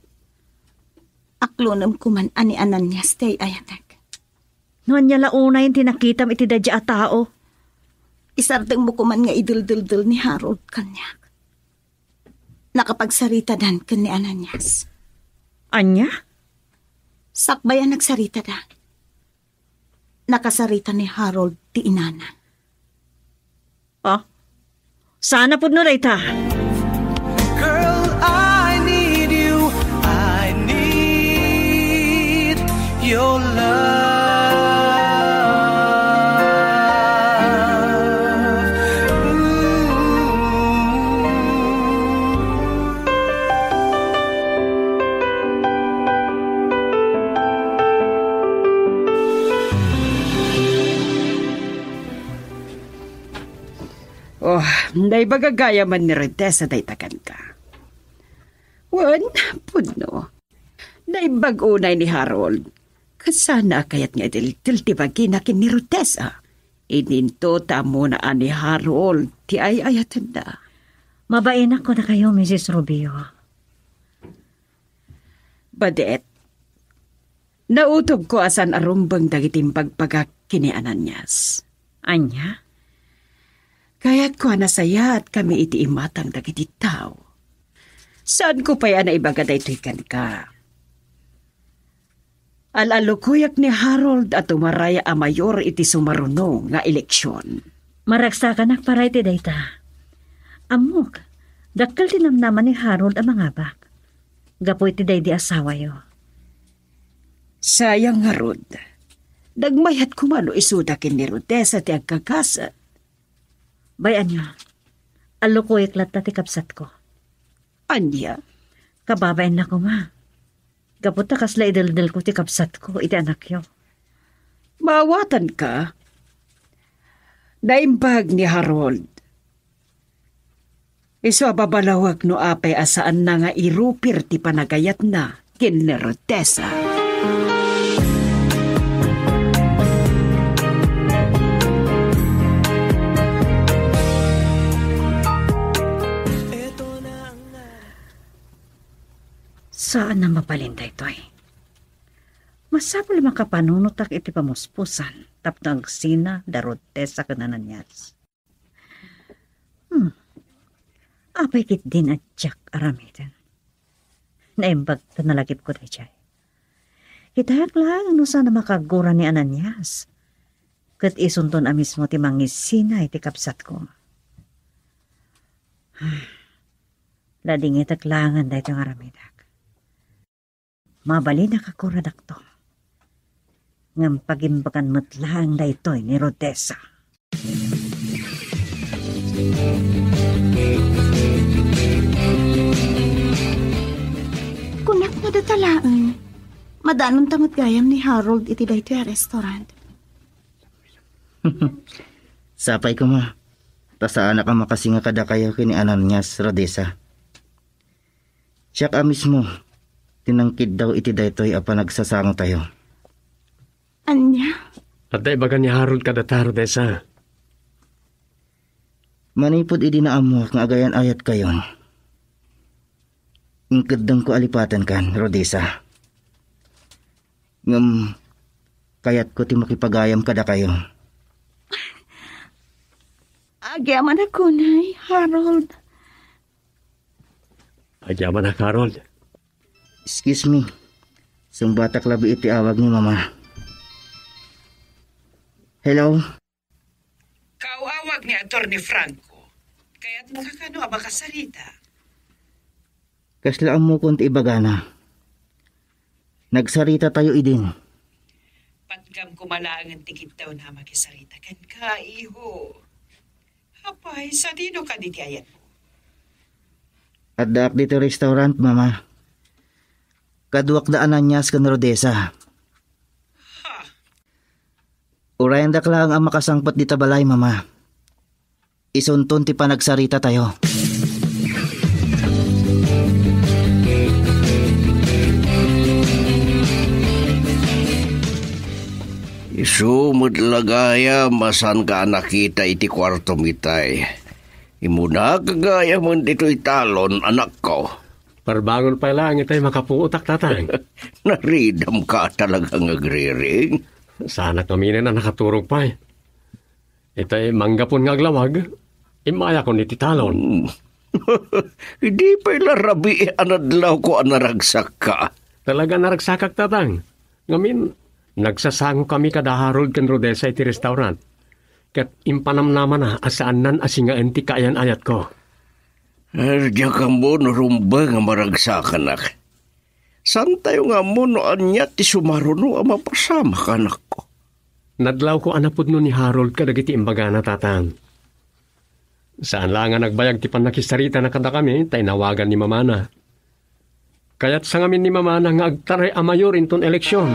Aklonem koman a ni Ananias ti ay-ayatek. No ania la unayen ti nakitam iti daydiay a tao? Isardengmo koman nga ideldeldel ni Harold kaniak. Nakapagsaritadan ken ni Ananias. Ania? Sakbay a nagsaritada, nakasarita ni Harold ti inana. Ah? Saan a pudno dayta? Girl, I need you. I need your love. Ooh. Oh, naibaga gayamen ni Rodessa dayta kenka. Wen, pudno. Naimbag unay ni Harold. Kasano a kayat nga idiltel ti bagina ken ni Rodessa? Idinto ta ammona a ni Harold ti ay-ayatenna. Mabainak kadakayo, Missus Rubio. Badet, nautogko a saan a rumbeng dagiti imbagbagak ken ni Ananias. Ania? Kayatko a nasayaat kami iti imatang dagiti tao. Saanko pay a naibaga daytoy kenka. Al-alukoyak ni Harold a tumaray a mayor iti sumaruno nga eleksion. Maragsakanak para iti dayta. Ammok, dakkel ti namnama ni Harold a mangabak. Gapu iti daydi asawayo. Sayang ngarud. Nagmayat koma no isuda ken ni Rodessa ti agkagaset. Bay-anyo, alukoyek latta ti kabsatko. Ania? Kababainna koma. Gapu ta kasla ideldelko ti kabsatko iti anakyo. Maawatanka? Naimbag ni Harold. Isu a babalawek no apay a saanna nga irupir ti panagayatna ken ni Rodessa. Saan a mabalin daytoy. Masapul a makapanunotak iti pamuspusan tapno agsina da Rodessa ken Ananias. Hmm. Apay ketdin a diak aramiden. Naimbag ta nalagipko daydiay. Kitaek laeng no saan a makagura ni Ananias. Ket isunton a mismo ti mangisina iti kabsatko. Ladingitek laengen daytoy nga aramidek. Mabalin a kakuradakto. Ngem pagimbagan met laeng daytoy ni Rodessa. Kunak nga data laeng, madanonta met gayam ni Harold iti daytoy a restaurant. Sapay koma, ta saanak a makasinga kadakayo ken ni Ananias, Rodessa. Siak a mismo ti nangkiddaw iti daytoy a panagsasangotayo. Ania? Adda ibaga ni Harold kadata, Rodessa. Manipud idi naammoak nga agayan-ayatkayon, inkeddengko a lipatenkan, Rodessa. Ngem kayatko ti makipagayam kadakayo. Agyamanak unay, Harold. Agyamanak, Harold. Excuse me. Sungbatak labi iti awag ni Mama. Hello? Kaawawag ni Attorney Franco. Kayatmo kano a makasarita? Kasla ammokon ti ibagana. Nagsaritatayo idin. Patgam koma laengen ti kiddawna a makisarita kenka, iho. Apay, sadino kadi ti ayanmo? Addaak ditoy restaurant, Mama. Kaduak da Ananias ken Rodessa. Ha? Urayendak laeng a makasangpet dita balay, Mama. Isunton ti panagsaritatayo. Isu met la gayam a saanka a nakita iti kuartom itay. Immunak gayamen ditoy talon, anakko. Parbangon pay laeng itay makapuotak, Tatang. Naridamka a talaga nga agriring. Saanak ngaminen a nakaturog pay. Itay manggapon nga aglawag, immayakon iti talon. Hmm. Idi pay la rabii a nadlawko a naragsakka. Talaga naragsakak, Tatang. Ngamin, nagsasangokami kada Harold ken Rodessa iti restaurant. Ket impanamnamana a saannan a singaen ti kaayan-ayatko. Diak ammo no rumbeng a maragsakanak. Saantayo nga ammo no ania ti sumaruno a mapasamak, anakko. Nadlawko a napudno ni Harold kadagiti imbagana, Tatang. Saan la nga nagbayag ti pannakisaritana kadakami ta inawagan ni mamana. Kayatsa ngamin ni mamana nga agtaray a mayor inton eleksion.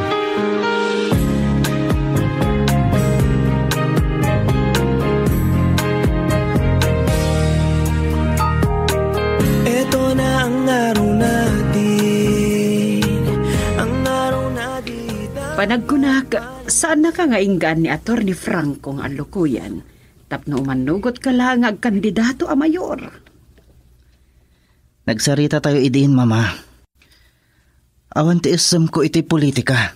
Nagkunak, saannaka nga inggaan ni Attorney Franco nga allukoyen tapno umannugotka la nga agkandidato a mayor. Nagsarita tayo idin, Mama. Awan ti issemko iti politika.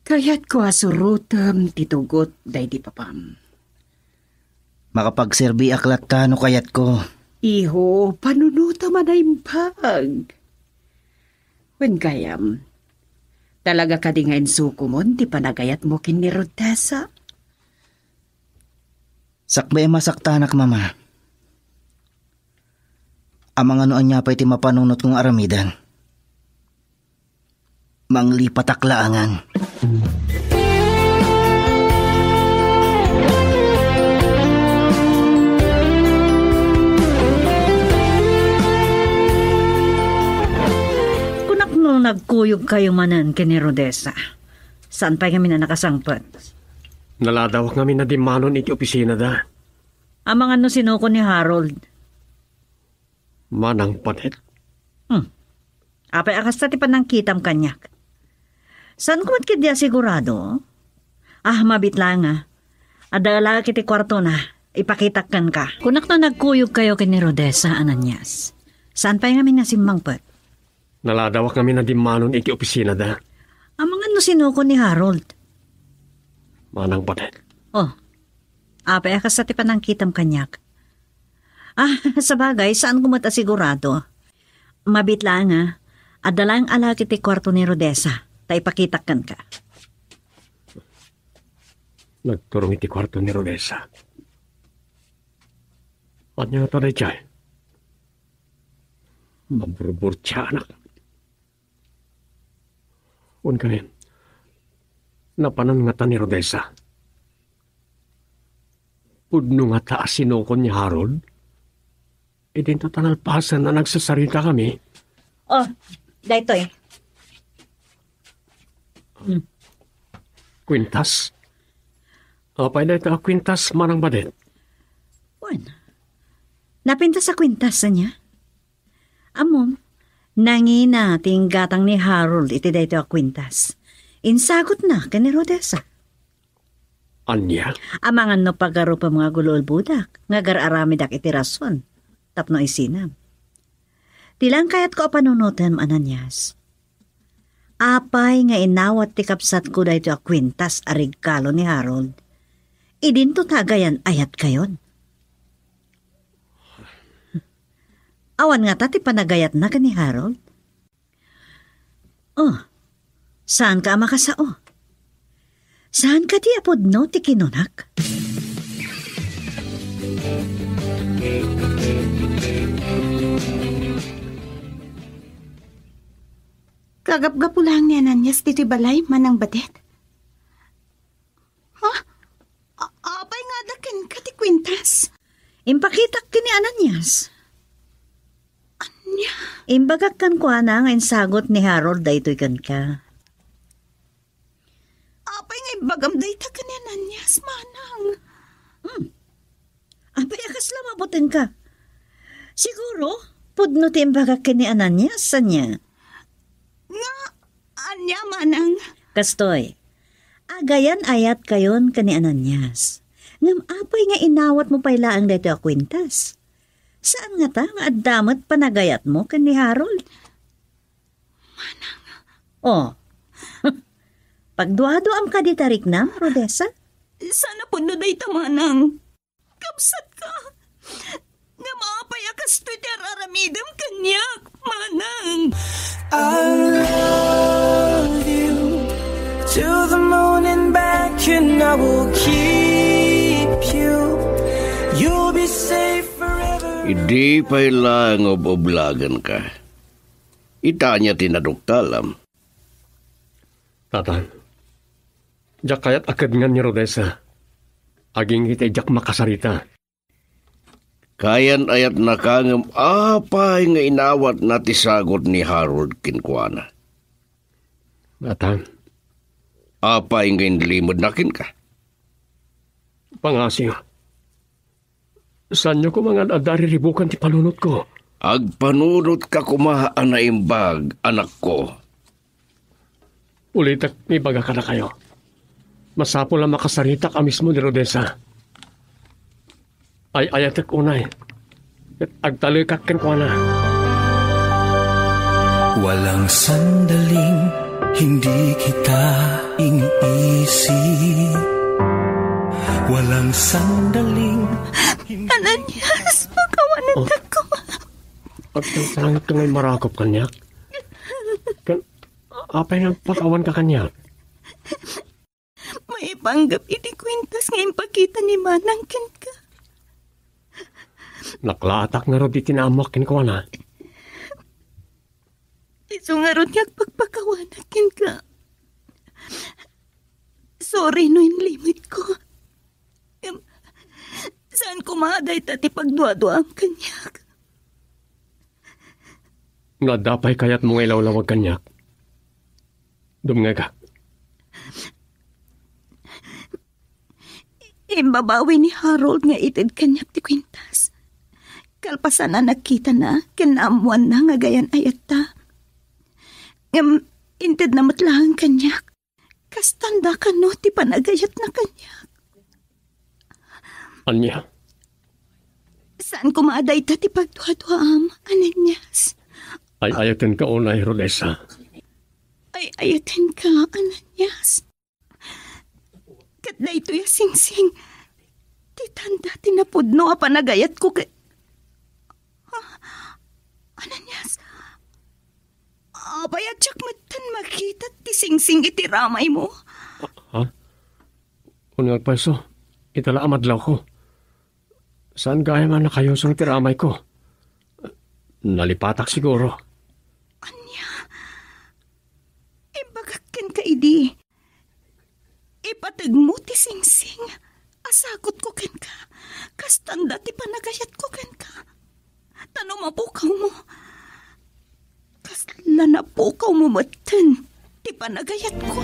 Kayatko a surotem ti tugot daydi papam. Makapagserbiak latta no kayatko. Iho, panunotem a naimbag. Wen gayam, talaga kadi nga insukomon ti panagayatmo ken ni Rodessa? Sakbay a masaktanak, Mama. Amangan no ania pay ti mapanunotko nga aramiden. Manglipatak laangan. Kunak no nagkuyogkayo manen ken ni Rodessa. Saan pay ngamin a nakasangpet? Naladawak ngamin a dimmanon iti opisinada. Amangan no sinukon ni Harold. Manang Padet? Hmm. Apay a kasta ti panangkitam kaniak? Saanko met ketdi a sigurado? Ah, mabit la nga. Adda la iti kuartona. Ipakitak kenka. Kunak no nagkuyogkayo ken ni Rodessa, Ananias. Saan pay ngamin a simmangpet? Naladawak ngamin a dimmanon iti opisinada. Amangan no sinukon ni Harold. Manang Padet? Oh. Apay a kasta ti panangkitam kaniak? Ah, sabagay, saanko met a sigurado. Mabit la nga, adda laeng a laki ti kuarto ni Rodessa, ta ipakitak kenka. Nagturong iti kuarto ni Rodessa. Ania ngata daydiay? Maburburtianak. Wen kadi, napanan ngata ni Rodessa? Pudno ngata a sinukon ni Harold? Idinto ta nalpasen a nagsasarita kami. Oh, daytoy. Hmm. Kwintas? Apay dayta a kwintas, Manang Padet? Wen, napintas a kwintas, ania? Ammom, nangina ti inggatang ni Harold iti daytoy a kwintas. Insagutna ken ni Rodessa. Ania? Amangan no pagarupem nga agululbodak, nga agar-aramidak iti rason, tapno isinam. Ti lang kayatko a panunotem, Ananias. Apay nga inawat ti kabsatko daytoy a kwintas a regalo ni Harold? Idinto ta agayan-ayatkayon. Awan ngata ti panagayatna ken ni Harold? Oh, saanka a makasao? Saan kadi a pudno ti kinunak? Kagapgapu laeng ni Ananias ditoy balay, Manang Padet. Ha? A-, apay nga adda kenka ti kwintas? Impakitak ken ni Ananias. Ania? Imbagak kenkuana nga insagut ni Harold daytoy kenka. Apay nga imbagam dayta ken ni Ananias, Manang? Hmm. Apay a kasla mabutengka? Siguro, pudno ti imbagak ken ni Ananias, ania? Nga, ania, Manang? Kastoy, agayan-ayatkayon ken ni Ananias. Ngem apay nga inawatmo pay laeng daytoy a kwintas? Saan ngata nga adda met panagayatmo ken ni Harold? Manang. Oh. Pagduaduam kadi ta riknam, Rodessa? Saan a pudno dayta, Manang. Kabsatka. Ngem apay a kastoy ti ar-aramidem kaniak, Manang? I love you to the moon and back, and I will keep you. You'll be safe forever. Idi pay laeng ub-ublagenka. Ita ania ti naduktalam? Tata, diak kayat a kedngan ni Rodessa. Agingga iti diak makasarita. Kayan-ayatnaka ngem apay nga inawatna ti sagut ni Harold kenkuana? Atan. Apay nga inlimedna kenka? Pangasiw. Saanyo koma nga ad-adda a riribukan ti panunotko? Agpanunotka koma a naimbag, anakko. Ulitek nga ibaga kadakayo. Masapul a makasaritak a mismo ni Rodessa. Ay-ayatek unay ket agtalekak kenkuana. Walang sandaling hindi kita iniisip. Walang sandaling hindi Ananias, pakawanan Oh. Ako. Agtaltalangit ka ngay marakop kaniak? Kan, apay nga pakawan ka kaniak? Maipanggep iti kuintas nga impakita ni Manang kenka. Naklaatak ngarud iti naammoak kenkuana. Isu ngarud nga agpakpakawanak kenka. Sorry no inlimekko. Em, saan koma a dayta ti pagduaduaam kaniak? Nga adda pay kayatmo nga ilawlawag kaniak? Dumngegak. Imbabawi ni Harold nga ited kaniak ti kuintas. Kalpasan a nakitana ken naammoanna nga gayan-ayatta. Ngem intedna met laeng kaniak. Kastanda kano ti panagayatna kaniak. Ania? Saan koma a dayta ti pagduaduaam, Ananias? Ay-ayatenka unay, Rodessa. Ay-ayatenka, Ananias. Ket daytoy a singsing ti tanda ti napudno a panagayatko ket, ah, Ananias, apay a diak metten makita ti singsing iti ramaymo? Ha? Uneg payso, ita la a madlawko. Saan gayam a nakayusong ti ramayko? Nalipatak siguro. Ania? Imbagak kenka idi, ipategmo ti singsing a sagutko kenka, kastanda ti panagayatko kenka. Ta no mapukawmo, kasla napukawmo metten ti panagayatko.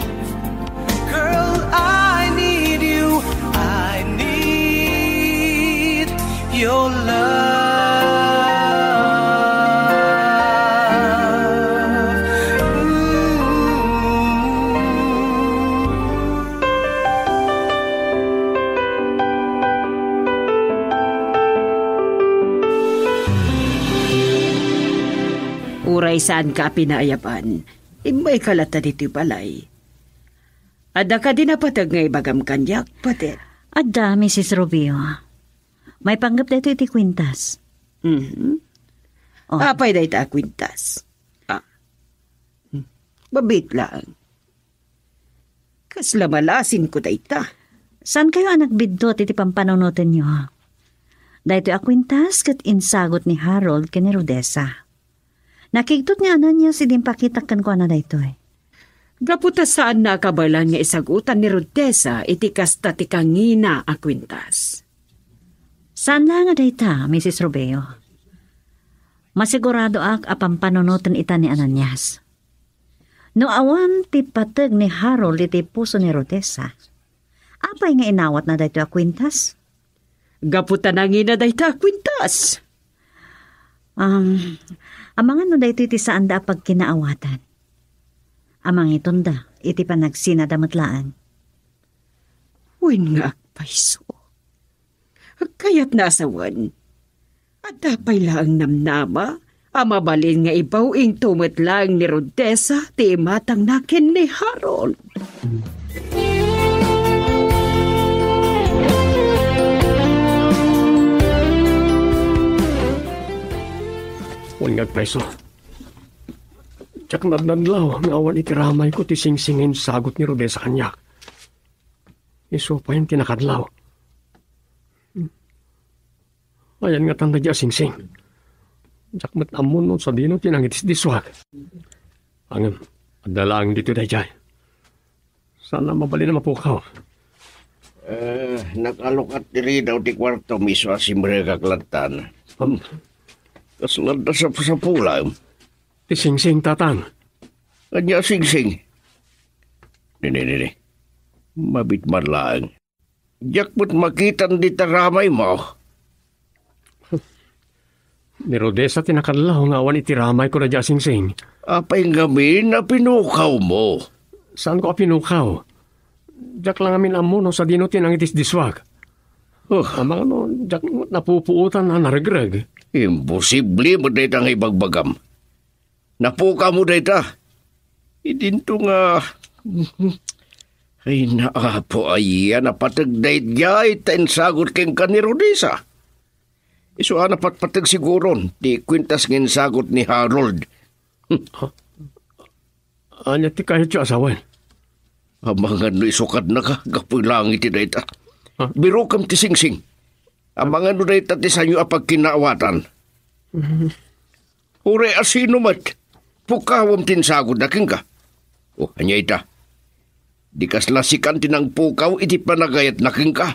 Girl, I need you. I need your love. Ooh. Uray saanka a pinaayab-an, immayka latta ditoy balay. Adda kadi napateg nga ibagam kaniak, Padet? Adda, Misis Rubio. Maipanggep daytoy iti kuintas. Mhm. Oh. Apay dayta a kuintas? Ah. Hmm. Mabiit laeng. Kasla malasinko dayta. Saankayo a nagbiddut iti pampanunotenyo? Daytoy a kuintas ket insagut ni Harold ken ni Rodessa. Nakigtot ni Ananias idi impakitak kenkuana daytoy. Gapu ta saanna a kabaelan nga isagutan ni Rodessa iti kasta ti kangina a kuintas. Saan laeng a dayta, Misis Rubeo. Masiguradoak a pampanunoten ita ni Ananias. No awan ti pateg ni Harold iti puso ni Rodessa, apay nga inawatna daytoy a kuintas? Gapu ta nangina dayta a kuintas. Am, amangan no daytoy ti saanda a pagkinaawatan. Amangitonda iti panagsinada met laeng. Wen nga agpayso. Kayatna a sawen, adda pay laeng namnama a mabalin nga ibaw-ingto met laeng ni Rodessa ti imatangna ken ni Harold. Wen nga agpayso, diak nadnadlaw nga awan iti ramayko ti singsing nga insagut ni Rodessa kaniak. Isu pay ti nakadlaw. Ayan nga tanda di a singsing. Diak met ammo no sadino ti nangidisdiswag. Ngem, adda laeng ditoy daydiay. Saan a mabalin a mapukaw. Eh, nakalukat ti ridaw ti kuartom isu a simrekak lattan. Am. Kasla adda sapsapulam. Ti singsing, Tatang. Ania a singsing? Nini, nini. Mabit man laeng. Diak met makitan dita ramaymo. Ni Rodessa ti nakadlaw nga awan iti ramayko daydiay a singsing. Apay ngamin a pinukawmo? Saanko a pinukaw. Diak la ngamin ammo no sadino ti nangidisdiswak. Oh. Amangan no diak met napupuotan a naregreg. Imposible met dayta nga ibagbagam. Napukawmo dayta. Idinto nga, ay, naapo aya, napateg daydiay ta insagut kenka ni Rodessa. Isu a napatpateg siguron ti kuentas nga insagut ni Harold. Ania ti kayatyo a sawen? Amangan no isukadnaka gapu langit ti dayta. Ah. Birokam ti singsing. Amangan no dayta ti sanyo a pagkinaawatan. Mhm. Uray a sino met, pukawem ti insagutna kenka. O, ania ita? Di kasla sikan ti nangpukaw iti panagayatna kenka.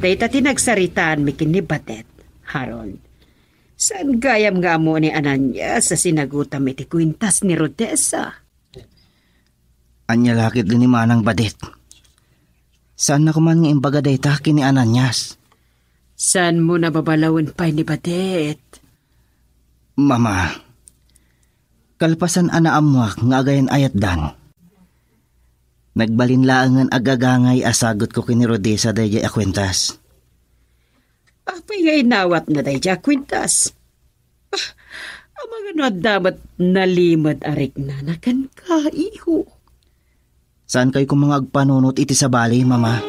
Dayta ti nagsaritaanmi ken ni Badet, Harold. Saan gayam nga ammo ni Ananias a sinagutam iti kuentas ni Rodessa? Ania la ketdi ni Manang Badet? Saanna koma nga imbaga dayta ken ni Ananias. Saanmo nababalawen pay ni Badet? Mama, kalpasan a naammoak nga agayan-ayatdan, nagbalin laengen agagangay a sagutko ken ni Rodessa daydiay a kuentas. Apay nga inawatna daydiay a kuentas? Ah, amangan no adda met nalimed a riknana kenka, iho. Saankayo koma nga agpanunot iti sabali, Mama?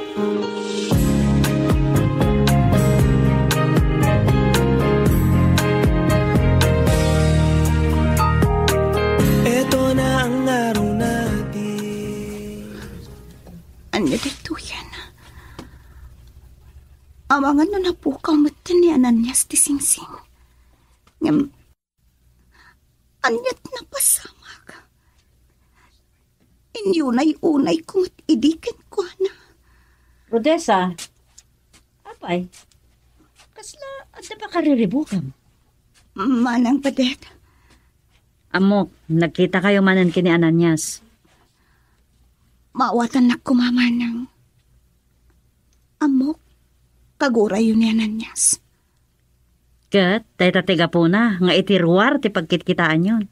Eto na ang araw natin. Ania daytoyen? Amangan no napukaw metten ni Ananias ti singsing. Ngem, aniat napasamak? Inyunay-unayko met idi kenkuana. Rodessa, apay, kasla adda pakariribukam? Manang Badet. Ammok, nagkitakayo manen ken ni Ananias. Maawatannak koma, Manang. Ammok, kagurayyo ni Ananias. Ket dayta ti gapuna nga iti ruar ti pagkitkitaanyon.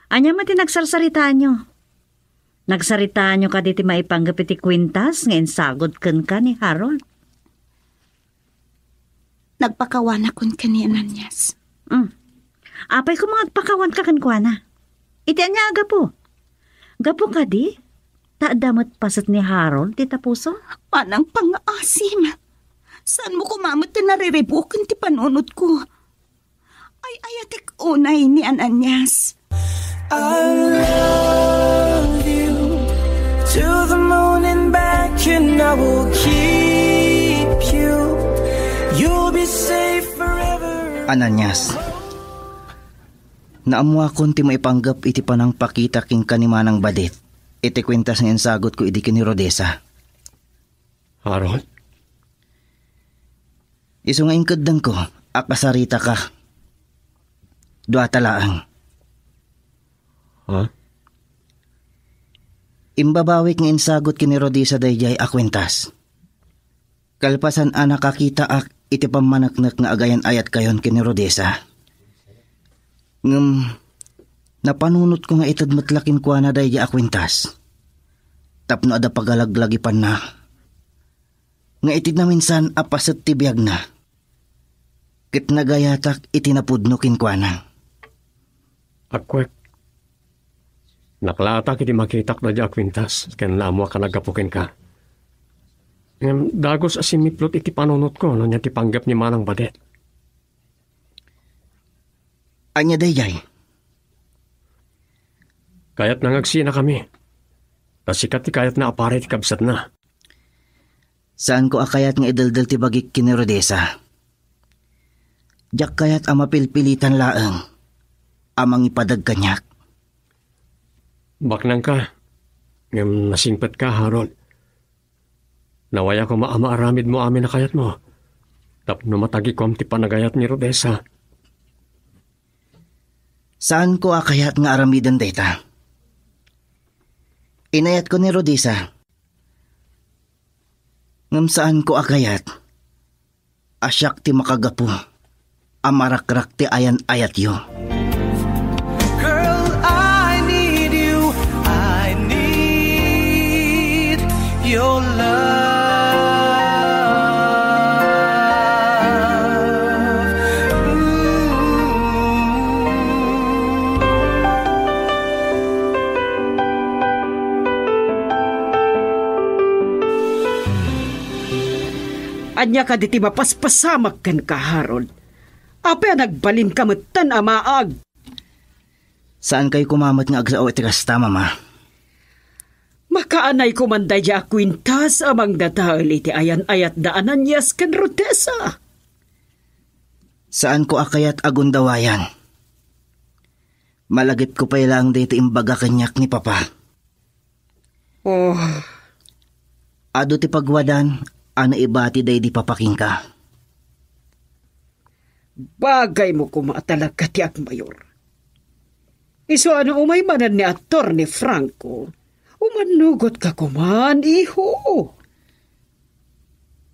Ania met ti nagsarsaritaanyo? Nagsaritaanyo kadi ti maipanggep iti kuentas nga insagut kenka ni Harold? Nagpakawanakon ken ni Ananias. Mm. Apay koma nga agpakawanka kenkuana? Iti ania a gapu? Gapu kadi ta adda met paset ni Harold ti tapuso? Manang pangngaasim. Saanmo koma met ti nariribuken ti panunotko? Ay-ayatek unay ni Ananias. I love you to the moon and back, and I will keep you. You'll be safe forever. Ananias, naammoakon ti maipanggep iti panangpakita kenka ni Manang Badet iti kuentas nga insagutko idi ken ni Rodessa. Harold? Isu nga inkeddengko a kasaritaka. Duata laeng. Ha? Imbabawik nga insagut ken ni Rodessa daydiay a kuentas. Kalpasan a nakakitaak iti pammaneknek nga agayan-ayatkayon ken ni Rodessa. Ngem, napanunotko nga ited met la kenkuana daydiay a kuentas. Tapno adda pagalaglagipanna. Nga iti naminsan a paset ti biagna, ket nagayatak iti napudno kenkuana. Agkuek, naklaatak iti makitak daydiay a kuentas ken naammoak a naggapu kenka. Ngem dagus a simmiplot iti panunotko no ania ti panggep ni Manang Badet. Ania daydiay? Kayatna nga agsinakami. Ta sika ti kayatna a para iti kabsatna. Saanko a kayat nga ideldel ti bagik ken ni Rodessa. Diak kayat a mapilpilitan laeng a mangipadag kaniak. Baknangka, ngem nasingpetka, Harold. Nawaya koma a maaramidmo amin a kayatmo, tapno matagikom ti panagayat ni Rodessa. Saanko a kayat nga aramiden dayta. Inayatko ni Rodessa. Ngem saanko a kayat a siak ti makagapu a marakrak ti ayan-ayatyo. Girl, I need you. I need your love. Ooh. Ania kadi ti mapaspasamak kenka, Harold? Apay a nagbalinka metten a maag? Saankayo koma met nga agsao iti kasta, Mama. Makaanay koman daydiay a kuintas a mangdadael iti ayan-ayat da Ananias ken Rudesa. Saanko a kayat a gundawayan. Malagipko pay laeng dayta imbaga kaniak ni Papa. Oh. Adu ti pagwadan a naibati daydi Papa kenka. Bagaymo koma a talaga ti agmayor. Isu a no umay manen ni Attorney Franco, umannugotka koman, iho.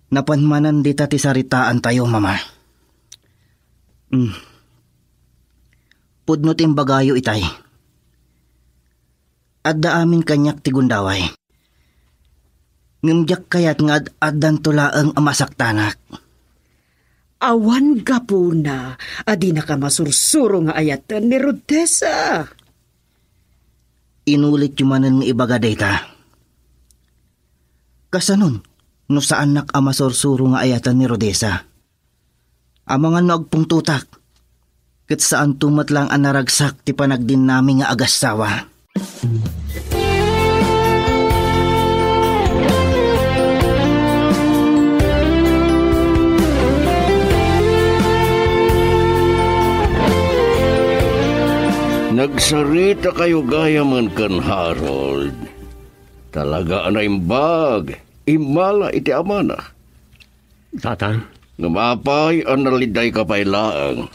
Napan manen dita ti saritaantayo, Mama. Mm. Pudno ti imbagayo itay. Adda amin kaniak ti gundaway. Ngem diak kayat nga ad-addanto laeng a masaktanak. Awan gapuna a dinaka masursuro nga ayaten ni Rudesa. Inulityo manen nga ibaga dayta. Kasanon no saannak a masursuro nga ayaten ni Rudesa? Amangan no agpungtotak, ket saanto met laeng a naragsak ti panagdinnami nga agassawa. Nagsaritakayo gayamen ken Harold. Talaga a naimbag, immala iti amana. Tatang. Ngem apay a nalidayka pay laeng?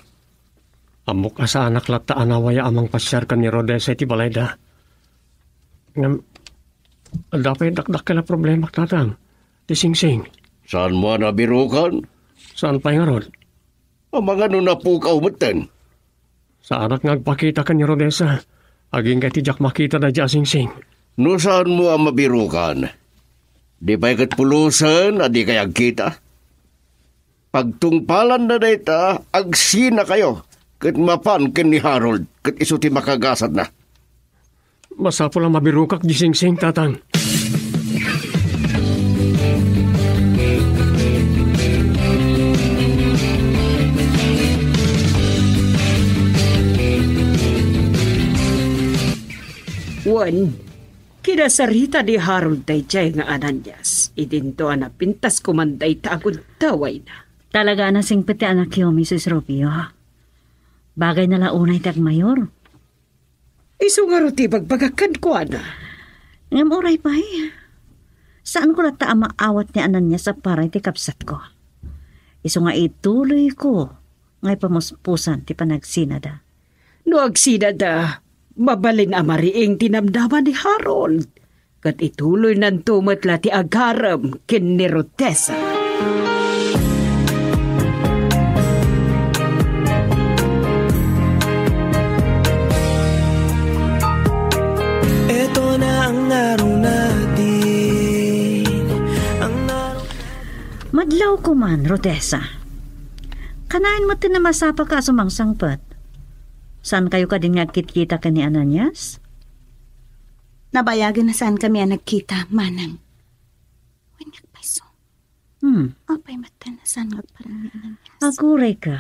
Ammok a saanak latta a nawaya a mangpasiar ken ni Rodessa iti balayda. Ngem, adda pay dakdakkel a problemak, Tatang. Ti singsing. Saanmo a nabirukan? Saan pay ngarud? Amangan no napukaw metten. Saanak nga agpakita ken ni Rodessa, agingga iti diak makita daydiay a singsing. No saanmo a mabirukan, di pay ket pulosen a dikay agkita? Pagtungpalanna dayta, agsinakayo, ket mapan ken ni Harold, ket isu ti makagasatna. Masapul a mabirukak di singsing, Tatang. Wen, kinasarita ni Harold daydiay nga Ananias, idinto a napintas koman dayta a gundawayna. Talaga a nasingpet ti anakyo, Misis Rubio. Bagayna la unay ti agmayor. Isu ngarud ti ibagbagak kenkuana. Ngem uray pay, saanko latta a maawat ni Ananias a para iti kabsatko. Isu nga ituloyko nga ipamuspusan ti panagsinada. No agsinada, mabalin a mariing ti namnama ni Harold. Ket ituloynanto met la ti agarem ken ni Rutesa. Eto na ang araw natin, ang araw. Madlaw koman, Rutesa. Kanayon met ti namasapaka a sumangsangpet. Saan kayo kadin nga agkitkita ken ni Ananias? Nabayagen a saan kami a nagkita, Manang. Wen, nagpayso. Hmm. Apay met ta a saan nga agparang ni Ananias? Aguray ka.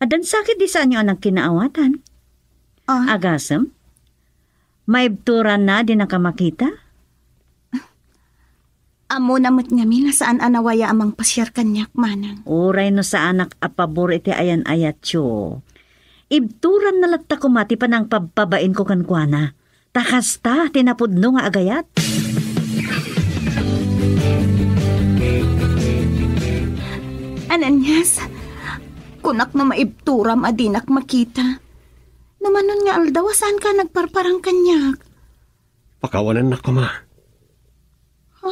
Addan sakit di saanyo a nagkinaawatan? Ah. Agasem? Maibturanna a dinaka makita? Ammona met ngamin a saan a nawaya a mangpasiar kaniak, Manang. Uray no saanak a pabor iti ayan-ayatyo, ibturanna latta koma ti panangpabpabainko kenkuana. Ta kasta ti napudno nga agayat. Ananias, kunak no maibturam a dinak makita. No manon nga aldaw a saanka nagparparang kaniak? Pakawanennak koma. Ha?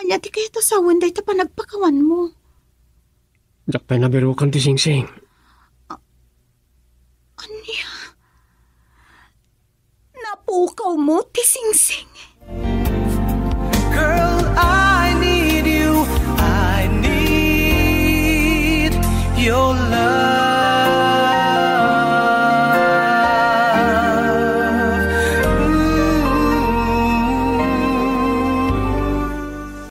Ania ti kayat a sawen dayta panagpakawanmo? Diak pay nabirukan ti singsing. Ania? Napukawmo ti singsing? Girl, I need you. I need your love.